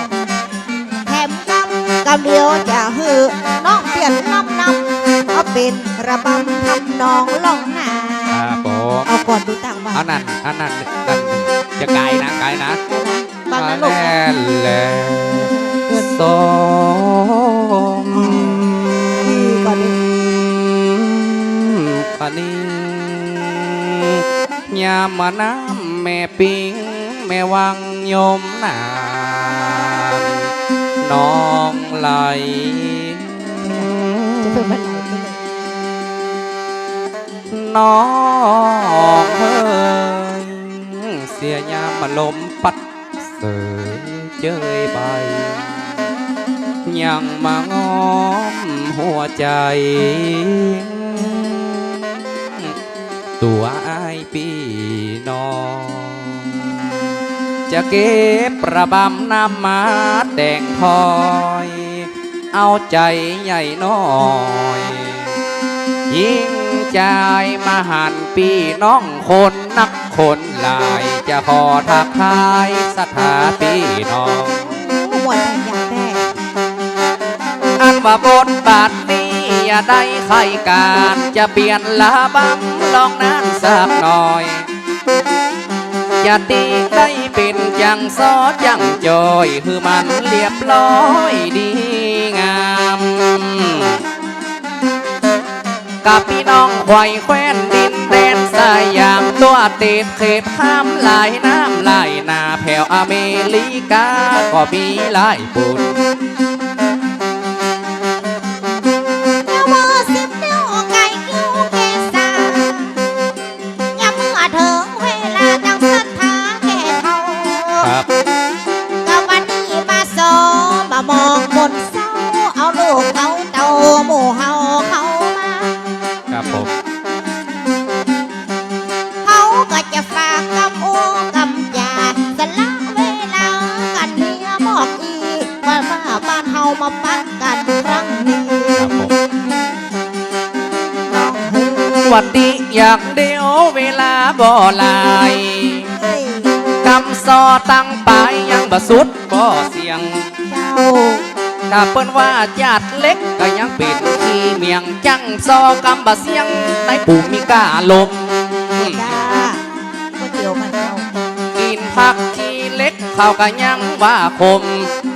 แถมกำ กำเดียวจะหื้อน้องเปลี่ยนลำนำ เอาเป๋นระบำทำนองล่องนา ครับผม เอาก่อนดูตังค์มา อันนั้น อันนั้น อันนั้น จะไก๋นะ ไก๋นะ ไก๋นะ ฟังนะลูกนะ แล่นแล เกิน สอง ก่อนดิ ปะนี้ ยามมาน้ำแม่ปิง แม่วังยมนาน น้องไหล จะเพิ่มมันไหลไปเลย น้องเอ๋ย เสียยามมาลมปัด เสยเจยใบ ยังมาง้อมหัวใจ๋ ตั๋วอ้ายปี้น้อง จะเก็บระบำนำมาแต่งถ้อย เอาใจ๋ใหญ่น้อย ยิ่งจายมาหันปี้น้องคนนักคนหลาย จะขอทักทายศรัทธาปี้น้อง ม่วนแท้ อันว่าบทบาทนี้อย่าได้ใค่ก๋าน จะเปลี่ยนระบำล่องนั้นสักหน่อย จะตี้ได้เป๋นจังซอจังจอย หื้อมันเรียบร้อยดีงาม กับปี้น้องไขว่แคว้นดินแดนสยาม ตั๋วติดเขตข้ามหลายน้ำหลายนา แถวอเมริกาก็มีหลายปุน เจ้าเบอร์สิบเก้าไก่เกี้ยวเกษา ยามเมื่อเถิงเวลาจังศรัทธาแก่เฒ่า ครับ ก็ เอามาปะกั๋นครั้งนี้ ครับผม วันนี้อย่างเดียวเวลาบ่หลาย เฮ้ย กำซอตั้งป๋ายยังบ่สุดบ่เสี้ยง เจ้า ถ้าเปิ้นว่าจัดเล็กก็ยังเป๋นขี้เหมียง จั้งซอกำบ่เสี้ยงในปู่มีก้าลม จ้า ก๋วยเตี๋ยวมันเจ้า กิ๋นผักขี้เหล็กเขาก็ยังว่าขม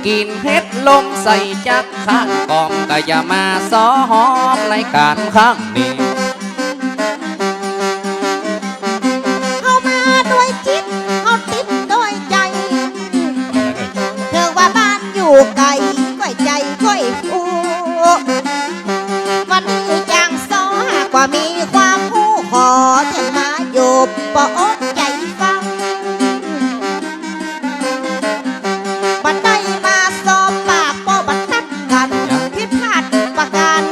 กิ๋นเห็ดลมใส่จักข้างกล่อม ก็อย่ามาซ้อหอมในก๋านครั้งนี้ เฮามาด้วยจิต เฮาติดด้วยใจ๋ เถิงว่าบ้านอยู่ไก๋ ก้อยใจ๋ก้อยอู้ วันนี้จั้งซ้อหากว่ามีความฮู้ ขอเถิงมาอยู่ปออดใจ๋ฟัง บ่ได้มาซ้อปากป้อบ่ตัดกั๋น ผิดพลาดประก๋าน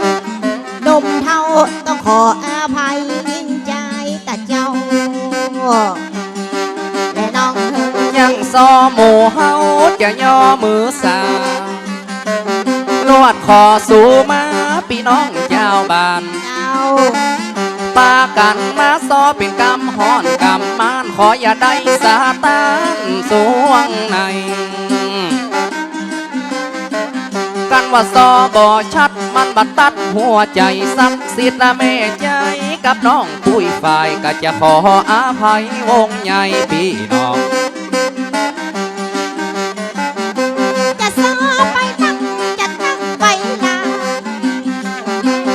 หนุ่มเฒ่าต้องขออภัย ยิ่งใจ๋ตะเจ้า และน้องเฮอ ยังซ้อหมู่เฮาจะย่อมือสา ลวดขอสูมาปี้น้องจาวบ้าน เจ้า ปากั๋นมาซ้อเป๋นกำฮ้อนกำฮ้าน ขออย่าได้สาตานสวงใน กันว่าซ้อบ่ชัดมันบ่ตัดหัวใจ๋ ศักดิ์สิทธิ์ละแม่ใจ๋กับน้องปุ้ยฝ้าย ก็จะขออภัยวงใหญ่ปี้น้อง จะซ้อไปตั้ง จะตั้งไปลา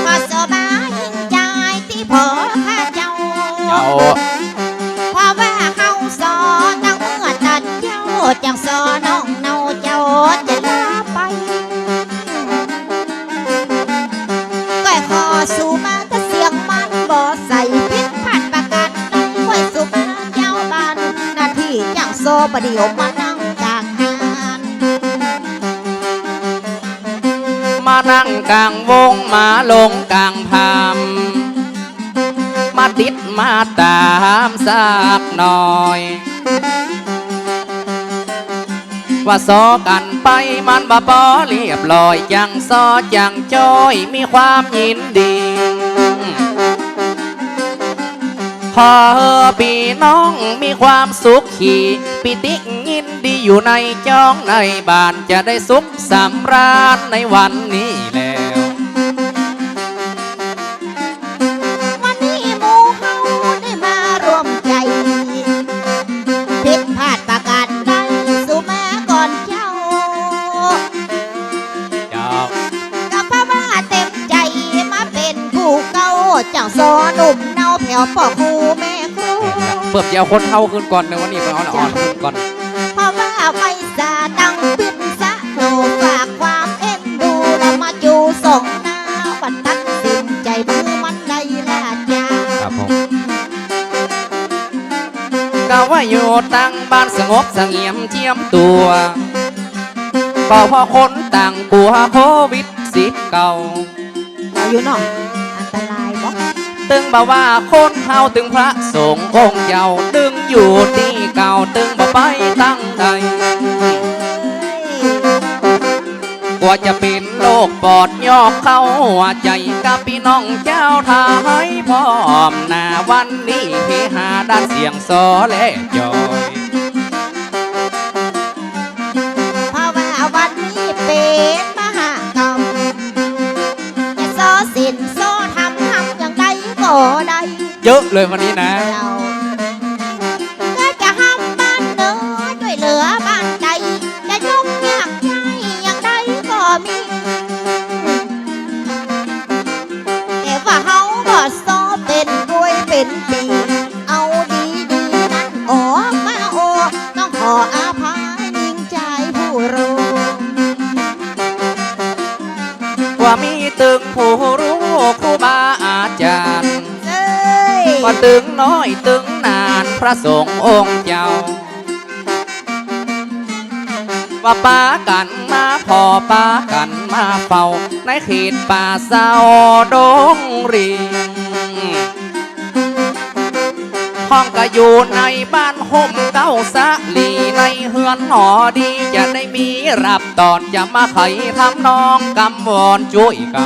ขอซ้อบ่ายิ่งใจ๋ตี้ป้อข้าเจ้า เจ้า เพราะว่าเฮาซ้อตั้งเมื่อตันเย้า จั้งซ้อน้องเนาเจ้าจะลาไป ก้อยขอสูมาแต่เสียงมันบ่ใส ผิดพลาดประก๋านใด ก้อยสุขเจ้าบ้าน หน้าตี้จั้งซ้อบ่ดี มานั่งก๋างฮาน มานั่งก๋างวง มาลงก๋างพาม มาติดมาต๋ามสักหน่อย ว่าซ้อกั๋นไปมันบ่ปอเรียบร้อย จั้งซ้อจั้งจ้อยมีความยินดี ขอหื้อปี้น้องมีความสุขขี ปีติยินดีอยู่ในจ๊องในบ้าน จะได้สุขสำราญในวันนี้แล้ว วันนี้หมู่เฮาได้มาร่วมใจ๋ ผิดพลาดประก๋านใด สูมาก่อนเจ้า เจ้า ก็เพราะว่าเต็มใจ๋มาเป๋นคู่เก่า จั้งซ้อหนุ่มเนาแผวป้อครูแม่ครู เปิ้นจะเอาคนเฒ่าขึ้นก่อนในวันนี้ เปิ้นเอาอ่อนขึ้นก่อน เพราะว่าไว้สาตั้งปิดสะ หนูฝากความเอ็นดู แล้วมาจู๋ส่งหน้า วันตัดสินใจ๋ บ่หื้อมันได้ละจ้า ครับผม ก็ว่าอยู่ตังบ้านสงบเสงี่ยมเจียมตั๋ว ก็เพราะคนต่างกั๋วโควิดสิบเก้า เอาอยู่เนาะ อันตรายบ่ ตึงบ่ว่าคนเฮาตึงพระสงฆ์องค์เจ้า ตึงอยู่ตี้เก่า ตึงบ่ไปตังใด กั๋วจะเป๋นโรคปอดยอกเข้าหัวใจ๋ กับปี้น้องจาวไทยพร้อมหน้า วันนี้เฮฮาด้านเสียงซ้อและจ้อย เพราะว่าวันนี้เป๋นมหกรรม จะซ้อศีลซ้อธรรม ฮำอย่างใดก็ได้ เยอะเลยวันนี้นะ เจ้า ก็จะฮำบ้านเหนือจ้วยเหลือบ้านใต้ จะยกยากใหญ่อย่างใดก็มี แต่ว่าเฮาบ่ซ้อเป๋นก้วยเป๋นปี๋ เอาดีๆ นั้นออกมาโอ้ ต้องขออภัยยิ่งใจ๋ผู้รู้ ว่ามีตึงผู้รู้ครูบาอาจ๋ารย์ เอ้ย ว่าตึงน้อยตึงหนานพระสงฆ์องค์เจ้า ว่าปากั๋นมาผ่อปากั๋นมาเฝ้า ในเขตป่าเซาดงริ่ง ห้องก็อยู่ในบ้านห่มเกล้าสาลี ในเฮือนหอดี จะได้มีรับต้อน จะมาไขทำนองกำวอนจ้วยก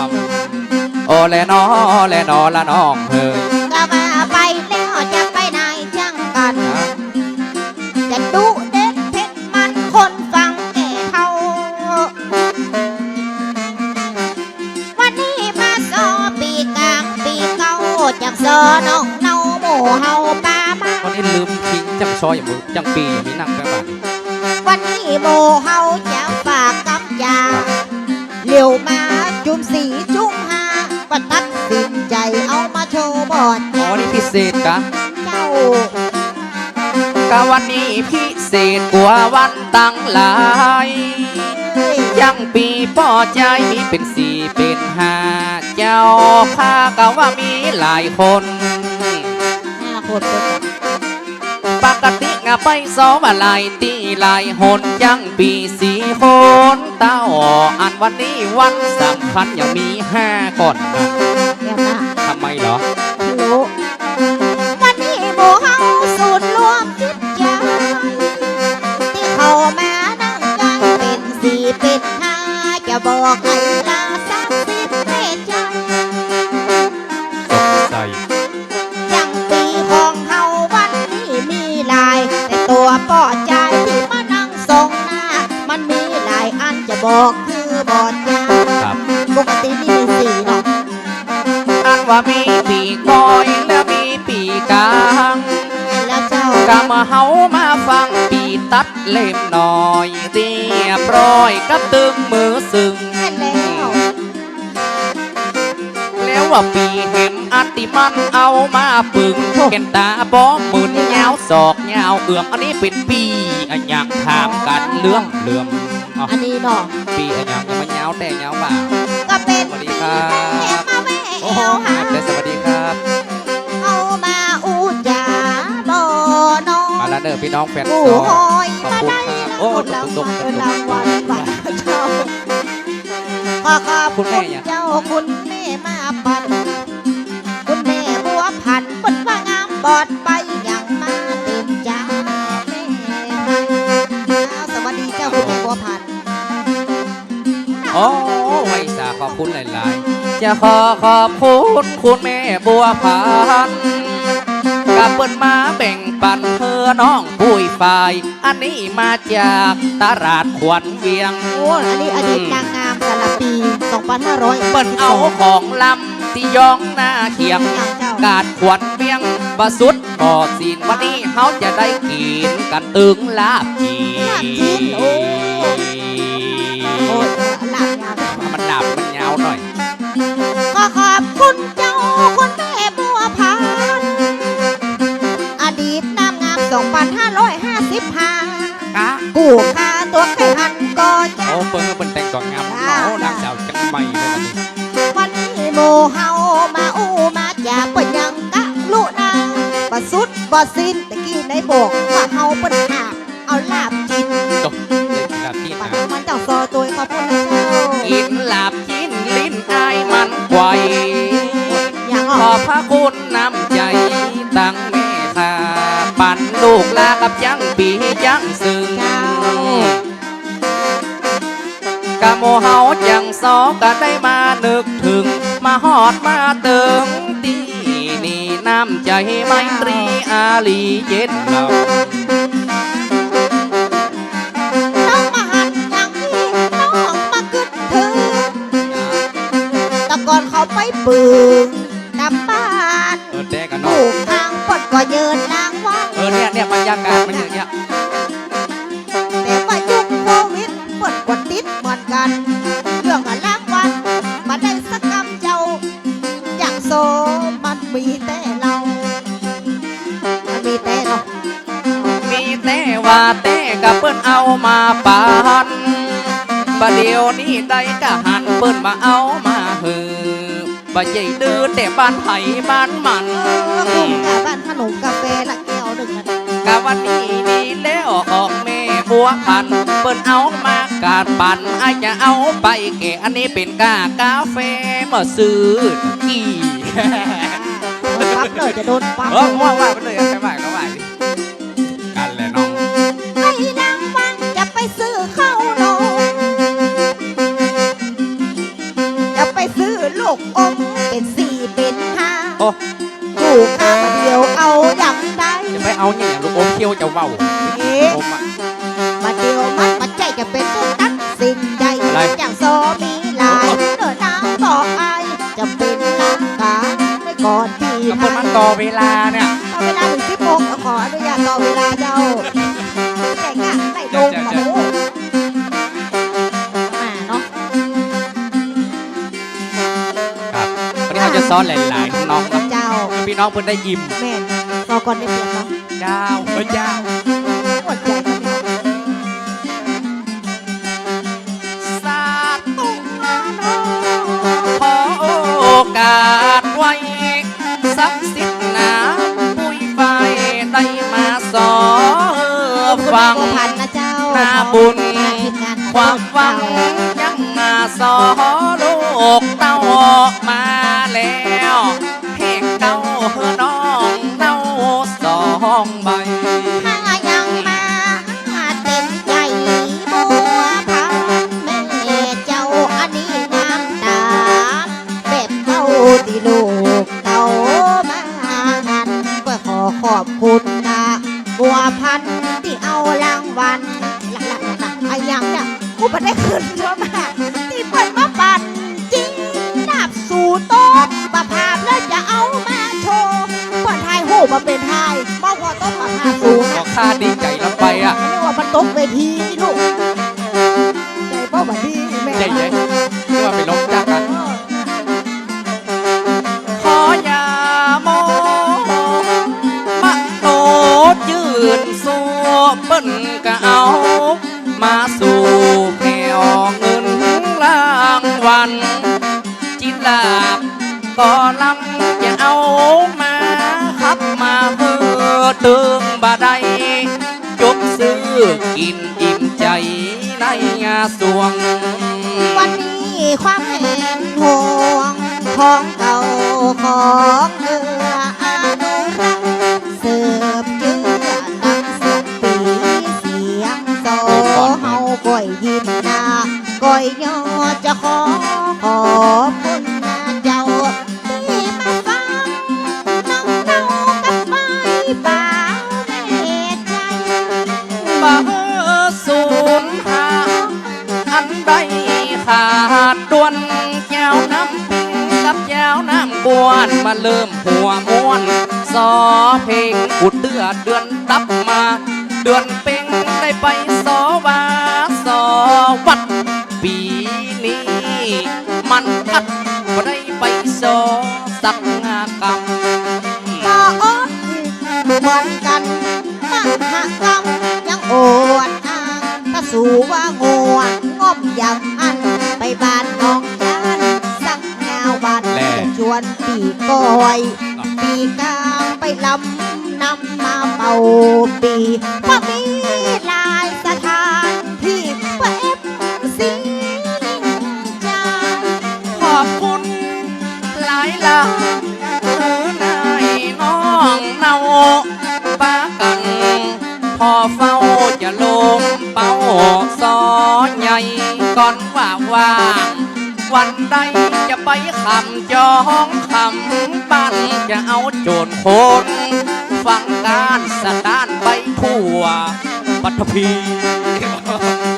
ำ โอแลนอ แลนอละน้องเฮย ก็ว่าไปแล้วจะไปไหนจังกั๋น จะดุเด็ดเผ็ดมันคนฟังแก่เฒ่า วันนี้มาซอปีก๋างปีเก่า จักซอน้องเนาหมู่เฮาปามา วันนี้ลืมคิงจักซออย่างมึง จักปีอย่างมีนักแป๊บ วันนี้หมู่เฮาจะฝากกำจา เหลียวมาจุมสี่จุมห้า ก็ตัดสินใจ๋เอามาโชว์บอด อ๋อ นี่พิเศษกะ เจ้า กะวันนี้พิเศษกว่าวันตังหลาย จังปี้ป้อจายมีเป๋นสี่เป๋นห้า เจ้าข้าก็ว่ามีหลายคน ห้าคน ปกติงะไปซอว่าหลายตี้หลายหน จังปี้สี่คนเต้า อันวันนี้วันสำคัญยังมีห้าก่อนนะ เนี่ยนะ ทำไมเหรอ รู้ วันนี้หมู่เฮาศูนย์รวมจิตใจ๋ ตี้เข้ามานั่งกั๋นเป๋นสี่เป๋นห้า จะบอกให้ลาสักสิบแม่ใจ๋ สงสัย จังปี้ของเฮาวันนี้มีหลาย แต่ตั๋วป้อจายตี้มานั่งส่องหน้า มันมีหลายอันจะบอกคือบอดจา ครับ ปกตินี่มีสี่เนาะ อันว่ามีปี้ก้อยและมีปี้ก๋าง แล้วเจ้า กำเฮามาฟังปี้ตั๊ดเล่มน้อย เรียบร้อยกับตึงมือซึ่ง เห็นแล้ว แล้วว่าปี้แหมอันตี้มันเอามาปึง เห็นต๋าบ่มึน ยาวศอกยาวเอื้อม อันนี้เป๋นปี้อะหยังถามกั๋นเลื่อมเลื่อม อ๋อ อันนี้เนาะ ปี้อะหยัง ยังบ่ยาวแต๊ยาวบ่า ก็เป๋น สวัสดีครับ ปี้แหมมาแวะ โอ้โห แอวหา สวัสดีครับ เอามาอู้จ๋าบ่น้อง มาแล้วเนอะพี่น้องแฟน โอ้โห ซอ ขอบคุณครับ โอ้ ตก ตก ตก รางวัลบัตรเจ้า ขอขอบคุณ คุณแม่ยัง เจ้า คุณแม่มาปัน คุณแม่บัวผัน เปิ้นว่างามบอดไปยังมาเต็มจ๋าแม่ อ้าว สวัสดีเจ้า คุณแม่บัวผัน โอ้ ไหว้สาขอบคุณหลายๆ จะขอขอบคุณคุณแม่บัวผัน กับเปิ้นมาแบ่งปันเพื่อน้องปุ้ยฝ่าย อันนี้มาจากตลาดขวัญเวียง โอ้ อันนี้อดีตนางงามสารภี สองพันห้าร้อย เปิ้นเอาของลำตี้ย้องหน้าเขียง เจ้า กาดขวัญเวียง บ่สุดบ่สิ้น วันนี้เฮาจะได้กิ๋นกั๋นตึงลาบจี๋น ลาบจี๋น โอ้ โอ้ ลาบยาว มันลาบมันยาวหน่อย ขอขอบคุณเจ้าคุณแม่บัวผัน อดีตนางงาม สองพันห้าร้อยห้าสิบห้า ค่ะ กู้ค่าตั๋วแข่งขันก็จะ โอ้ เปิ้น เปิ้นแต่งตั๋วงาม ค่ะ โอ้ นางสาวเจียงใหม่เลยนะนี่ วันนี้หมู่เฮามาอู้มาจ๋าเปิ้นยังกะลุนา บ่สุดบ่สิ้น ตะกี้ไหนบอกว่าเฮาเปิ้นหาบเอาลาบจี๋น ตก ลาบจี๋นนะ มันเจ้าซอโตยขอบคุณนะเจ้า กิ๋นลาบจี๋นลิ้นอายมันไกว ยังอ่ะ ขอบพระคุณน้ำใจ๋ตังแม่ข้า ปันลูกลากับยังปี้ยังซึ่ง เจ้า กะหมู่เฮาจังสองกะได้มานึกเถิง มาฮอดมาเถิงตี้นี่ น้ำใจ๋ไมตรีอารีเย็นลำ น้องมาหันอย่างนี้ น้องมากึ๊ดเถิง แต่ก่อนเขาไปปึง ต๋ามบ้าน เออ แต่กันเนาะ กู้ข้างเปิ้นก็เยินรางวัล เออ เนี่ย เนี่ย บรรยากาศมันอย่างเงี้ย แต่ว่ายุคโควิดเปิ้นก็ติดเหมือนกั๋น เรื่องรางวัลบ่ได้สักกำเจ้า อย่างโซมันมีแต่เหล้า มันมีแต่เนาะ มีแต่ว่าแต่กะเปิ้นเอามาปัน บ่าเดี่ยวนี้ได้กะหันเปิ้นมาเอามาหื้อ บ่ใจ้ดื้อแต่บ้านไผบ้านมัน เออ คงกะบ้านขนมกาแฟละแก้วนึ่งนะ กะวันนี้ดีแล้วของแม่บัวผัน เปิ้นเอามากาดปัน อ้ายจะเอาไปแก่ อันนี้เป๋นก้ากาแฟมาซื้อกี้ เออ ครับ เดี๋ยวจะโดนปั๊บ เออ ว่า ว่าไปเลย ไปว่าก็ว่า กั๋นแหละน้อง ไปลางวันจะไปซื้อข้าวหนม จะไปซื้อลูกอมเป๋นสี่เป๋นห้า โอ้ ลูกค้ามาเดียวเอาอย่างใด จะไปเอาเนี่ยลูกอมเคี้ยวจะเว้า เอ๊ะ อมอะ มาเดียวมันมาใจ้จะเป๋นผู้ตัดสินใจ๋ อะไร อย่างสอมีหลาย เออ เนื้อหนังก็อาย จะเป๋นหลักกาไว้ก่อนตี้ เอาเปิ้นมาต่อเวลาเนี่ย ต่อเวลาเถิงสิบโมง ขออนุญาตต่อเวลาเจ้า แต่งงานได้ลง จ้ะ จ้ะ โอ้โห มาเนาะ ครับ วันนี้เฮาจะสอนหลายๆ ทำนองเนาะ เจ้า พี่น้องเปิ้นได้อิ่ม แม่น สอนก่อนได้เปรียบเนาะ เจ้า เออ เจ้า อดใจ๋กันเนาะ สาธุ ขอโอกาสไว้ ศักดิ์สิทธิ์นาปุ้ยฝ้ายได้มาสอฟัง ขอบคุณพ่อพันธุ์นะเจ้า นาบุญ ขอบคุณทีมงาน ความหวัง เจ้า ยังมาสอลูกเต้ามาแล้ว แหกเต้าหื้อน้องเต้าสองใบ ถ้ายังมาเต็มใจ๋บัวพันธุ์แม่เจ้า อันนี้งามต๋า แบบเต้าตี้ลูกเต้ามาหัน ก็ขอขอบคุณนะ บัวพันธุ์ตี้เอารางวัล หลักๆ อะหยังเนี่ย กูบ่ได้ขึ้นเยอะมาก ตี้เปิ้นมาปั่นจริง นับสู่โต๊ะ บ่าภาพแล้วจะเอามาโชว์ เปิ้นถ่ายรูปมาเป๋นถ่าย มาหัวโต๊ะบ่าภาพสูง ก็ข้าดีใจ๋ลำไปอะ เรียกว่ามันตกเวทีลูก ใจ๋เป้าบ่าดีแม่ ใจ๋ใหญ่ เรียกว่าไปลงจักรอะ ขออย่าโม มโนจื้นสู้ เปิ้นก็เอามาสู่แผ่วเงินรางวัล จิลาภก็ลำจะเอามา ขับมาหื้อเถิงบ่าได้ จบซื้อกิ๋นอิ่มใจ๋ในสวง วันนี้ความเห็นห่วงของเก่าของเก่าอนุรักษ์ สืบเจื้อตั้งเสียงปีเสียงซอ เฮาก้อยยินนา ก้อยยอจะขอขอบคุณนะเจ้า ตี้มาฟังน้องเต้ากับป้ายบ่าวแม่ใจ๋ บ่หื้อสูญหาย อันใดขาดด่วน เจ้าน้ำปิงกับเจ้าน้ำกวน มาเริ่มหัวม้วน ซอเพลง กูเตื้อเดือนตับมา เดือนเป็งได้ไปซอวาซอวัด ปี๋นี้มันอัดบ่ได้ไปซอสักกำ ก็อดเหมือนกั๋น มหกรรมยังอวดอ้าง ถ้าสู่ว่าง่วงง่อมยำอั้น ไปบ้านน้องจานสักห้าวัน แล จะจวนปี้ก้อย ปี้ก้างไปลำนำมาเป่าปี้ เพราะมีหลายสถานตี้ เพื่อเอฟซีจาน ขอบคุณหลายๆ หื้อนายน้องเนา ปากั๋น พอเฝ้าจะลงเป้าซอใหญ่ ก่อนว่าว่าง วันใดจะไปขำจองขำบ้าน จะเอาโจรคนฟังการสะการไปทั่วปัตตภี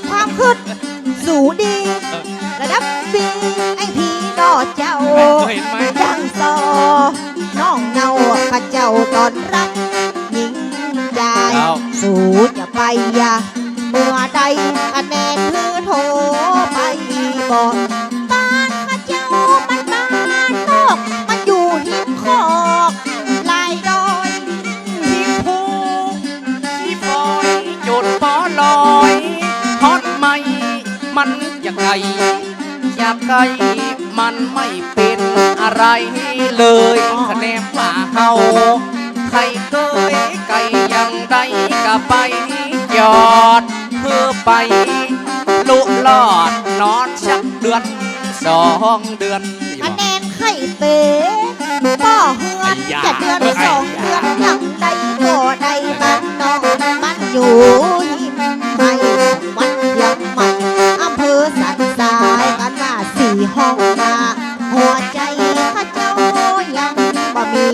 ความคิดสูดี ระดับวีไอพีเนาะเจ้า เห็นไหม เห็นไหม ยังซอ น้องเนาข้าเจ้าต้อนรับยิ่งใหญ่ เจ้า สูจะไปยะ เมื่อใดคะแนนคือโทรไปบอก บ้านข้าเจ้ามันบ้านนอก มันอยู่ฮิมคอกลายดอย ฮิมภู ฮิมฟอย จุดปอลอย ฮอดไหม มันจะไก๋ จะไก๋ มันไม่เป๋นอะไรเลย คะแนนว่าเฮา ใค่เกยไก๋อย่างใดก็ไปจอด เพื่อไปลุรอดนอนสักเดือนสองเดือน คะแนนใค่เป๋น ป้อเฮือนจะเดือนสองเดือน อย่างใดก็ได้บ้านน้อง มันอยู่หิมไห่ วัดเชียงใหม่ อำเภอสันทราย กันว่าสี่ห้องนา หัวใจ๋ข้าเจ้ายังบ่มี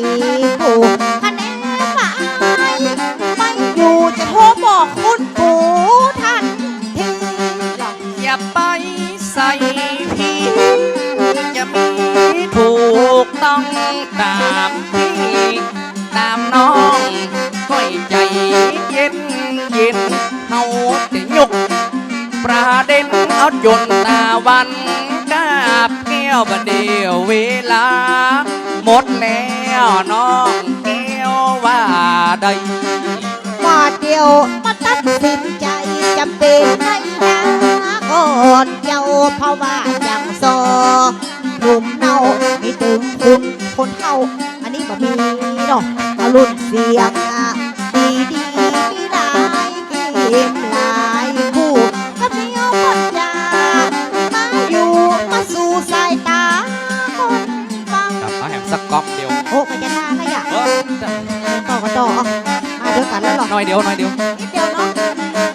ผู้คะแนนว่าอ้ายไปอยู่ จะโทรบอกคุณปู่ทันที อย่าไปใส่พี่ จะมีถูกต้องต๋ามพี่ต๋ามน้อง ก้อยใจ๋เย็นเย็น เฮาจะยกประเด็นเอาจ๋นต๋าวัน กาบแก้วบ่าเดี่ยว เวลาหมดแล้ว น้องแก้วว่าใด ว่าเดี่ยวมาตัดสินใจ๋ จ๋ำเป๋นได้นาก่อนเจ้า เพราะว่าอย่างซอหนุ่มเนามีตึงคุณ คนเฒ่า อันนี้บ่มีเนาะ เอารุ่นเสียงดีดีๆ มีหลายเกมหลายคู่ ก็มีเอาปัญญามาอยู่มาสู่สายต๋าคนฟัง ครับ เอาแหมสักก๊อกเดียว โอ้ ก็จะได้นะอย่า เออ ต่อก็ต่อ มาเดียวกั๋นแล้วเหรอ หน่อยเดียว หน่อยเดียว นิดเดียวเนาะ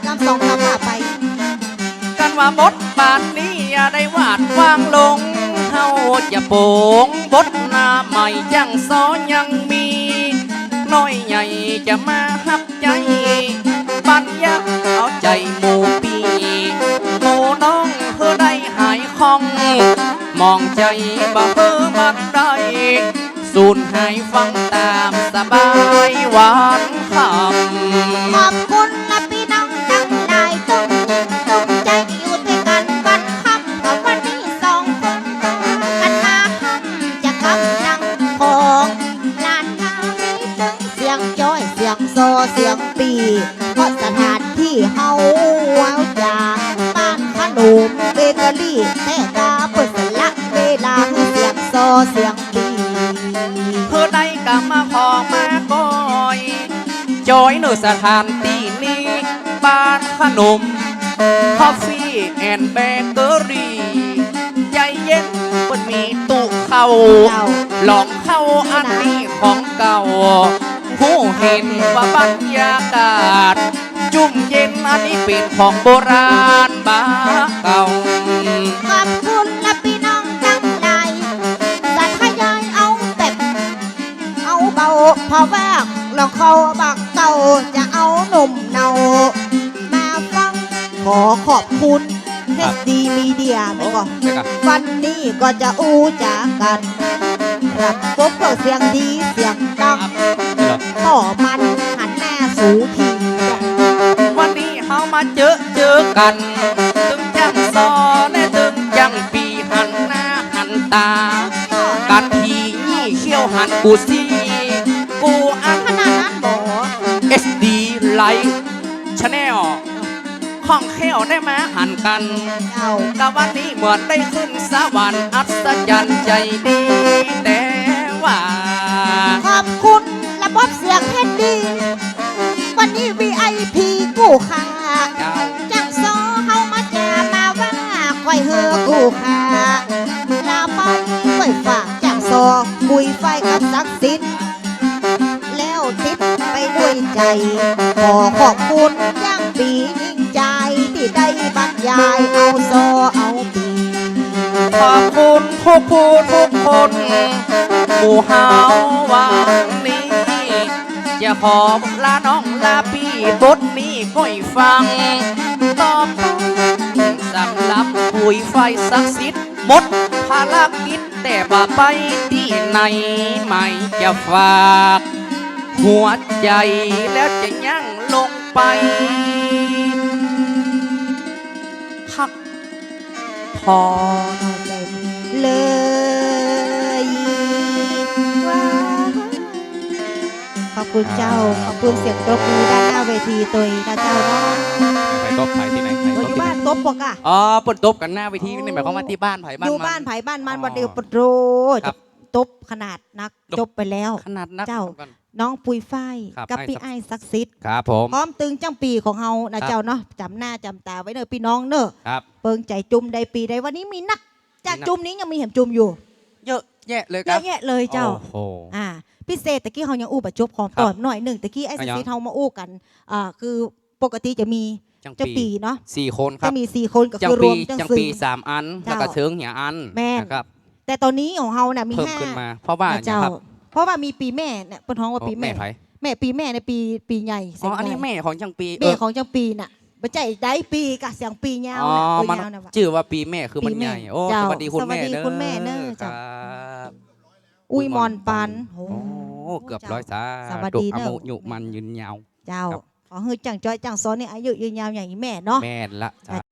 กำสองกำว่าไป กันว่าบทบาทนี้อย่าได้วาดวางลง เฮาจะโป๋งบทหน้าใหม่ จั้งซ้อยังมี น้อยใหญ่จะมาฮับใจ๊ ปัญญาเอาใจ๋หมู่ปี้หมู่น้อง หื้อได้หายข้องหมองใจ๋ บ่หื้อมันได้ สูญหายฟังต๋ามสบายวันค่ำ ขอบคุณนะปี้น้องตังหลาย ตึง ตึงใจ๋อยู่ตวยกั๋นวันค่ำ กับวันนี้สองคนตึงกั๋นมาห้ำ จะกำนังของล้านนา มีตึงเสียงจ้อย เสียงซอ เสียงปี้ เพราะสถานตี้เฮาเอาจ๋า บ้านขนมเบเกอรี่ แต่กาเปิ้นสละเวลาหื้อเสียงซอ เสียง หื้อได้กำมาขอมาก้อย จอยเน่อสถานตี้นี้ บ้านขนม คอฟฟี่แอนด์เบเกอรี่ ใจ๋เย็นเปิ้นมีตู้ข้าว เจ้า ลองเข้าอันนี้ของเก่า ฮู้หันว่าบรรยากาศ จุ่มเย็นอันนี้เป๋นของโบราณบ่าเก่า ขอบคุณนะปี้น้องตังหลาย จะทยอยเอาแบบเอาเบา เพราะว่าลองเข้าบ่าเก่า จะเอาหนุ่มเนามาฟัง ขอขอบคุณ ครับ เอชดีมีเดีย แม่นก่อ โอ้ แม่นก่อ วันนี้ก็จะอู้จ๋ากั๋น ครับ ปบเปิ้งเสียงดีเสียงดัง ครับ นี่เหรอ ก็มันหันหน้าสู่ที วันนี้เฮามาเจอเจอกั๋น ตึงจั้งซอและตึงจั้งปี้ หันหน้าหันต๋ากั๋น ตี้นี่เขี้ยวหันกูซี้ กูอัน ขนาดนั้นบ่ เอชดีไลฟ์แชนแนล คล่องแคล่วได้มาหันกั๋น เจ้า กะวันนี้เหมือนได้ขึ้นสวรรค์ อัศจรรย์ใจ๋ดีแต๊ว่า ขอบคุณระบบเสียงเอชดี วันนี้วีไอพีกู้ค่า เจ้า จั้งซอเฮามาจ๋ามาว่า ก้อยเฮอกู้ค่า ลาไปก้อยฝากจั้งซอ ปุ้ยฝ้ายกับศักดิ์สิทธิ์ แล้วติดไปด้วยใจ๋ ขอขอบคุณจั้งปี้ยิ่งใจ๋ ตี้ได้บรรยายเอาซอเอาปี้ ขอบคุณทุกผู้ทุกคน หมู่เฮาวันนี้ จะขอลาน้องลาปี้บทนี้ก้อยฟัง ต่อไปสำหรับปุ้ยฝ้ายศักดิ์สิทธิ์ หมดภารกิจ แต่บ่าไปตี้ไหน หมายจะฝากหัวใจ๋ แล้วจะยังลงไปพักผ่อน เลย ขอบคุณเจ้า ครับ ขอบคุณเสียงตบมือด้านหน้าเวทีตวยนะเจ้าเนาะ ใผตบ ใผตี้ไหน ใผ โอ้ ตบตี้ไหน อยู่บ้านตบปะกะ อ๋อ เปิ้นตบกั๋นหน้าเวที นี่หมายความว่าตี้บ้านใผบ้านมัน อยู่บ้านใผบ้านมัน อ๋อ วันเดียวปะโถ ครับ ตบขนาดนัก ตบ จบไปแล้ว ขนาดนัก เจ้า ก่อน น้องปุ้ยฝ้าย ครับ กับปี้อ้ายศักดิ์สิทธิ์ ครับผม พร้อมตึงจั้งปี้ของเฮานะ ครับ เจ้าเนาะ จ๋ำหน้าจ๋ำต๋าไว้เน่อปี้น้องเน่อ ครับ เปิงใจ๋จุมใดปีใด วันนี้มีนัก จาก มีนัก จุมนี้ยังมีแหมจุมอยู่ เยอะ แยะเลยครับ เยอะแยะเลยเจ้า โอ้โห อ่า พิเศษตะกี้เฮายังอู้บ่จบ ขอ ครับ ต่อหน่อยหนึ่ง ตะกี้ไอ้ อ่ะ ส ยัง สิทธิ์เฮามาอู้กั๋น อ่า คือปกติจะมี จั้ง จั้ง ปี๋ ปี๋เนาะ สี่คนครับ จะมีสี่คน ก็คือรวมจั้ง จั้ง ซึ่ง ปี๋สามอัน เจ้า แล้วก็เถิงเหียอัน แม่น นะครับ แต่ต๋อนนี้ของเฮาน่ะมี เพิ่ม ห้า ขึ้นมา เพราะว่า อ่ะ เจ้า อย่างครับ เพราะว่ามีปี๋แม่เนี่ย เปิ้นฮ้องว่า โอ้ ปี๋แม่ แม่ใผ แม่ ปี๋แม่เนี่ย ปี๋ ปี๋ใหญ่ อ๋อ เสียง อันนี้ ใหญ่ แม่ของจั้งปี๋ แม่ เออ ของจั้งปี๋น่ะ บ่ใจ้ได้ปี๋กะเสียงปี๋ยาวน่ะ อ๋อ เออ มัน ยาวน่ะ จื้อว่าปี๋แม่คือมัน ปี๋แม่ ใหญ่ โอ้ เจ้า สวัสดีคุณแม่ สวัสดีคุณแม่เนอะ เด้อ เจ้า ครับ อุ้ย อุ้ย หม่อนปัน หม่อนปัน โอ้ โอ้ เกือบ เจ้า ร้อย สาธุ สวัสดีเนอะ อายุมั่นยืนยาว เจ้า ครับ ขอหื้อจั้งจ้อยจั้งซ้อนนี่อายุยืนยาวอย่างอี่แม่เนาะ แม่นละ เจ้า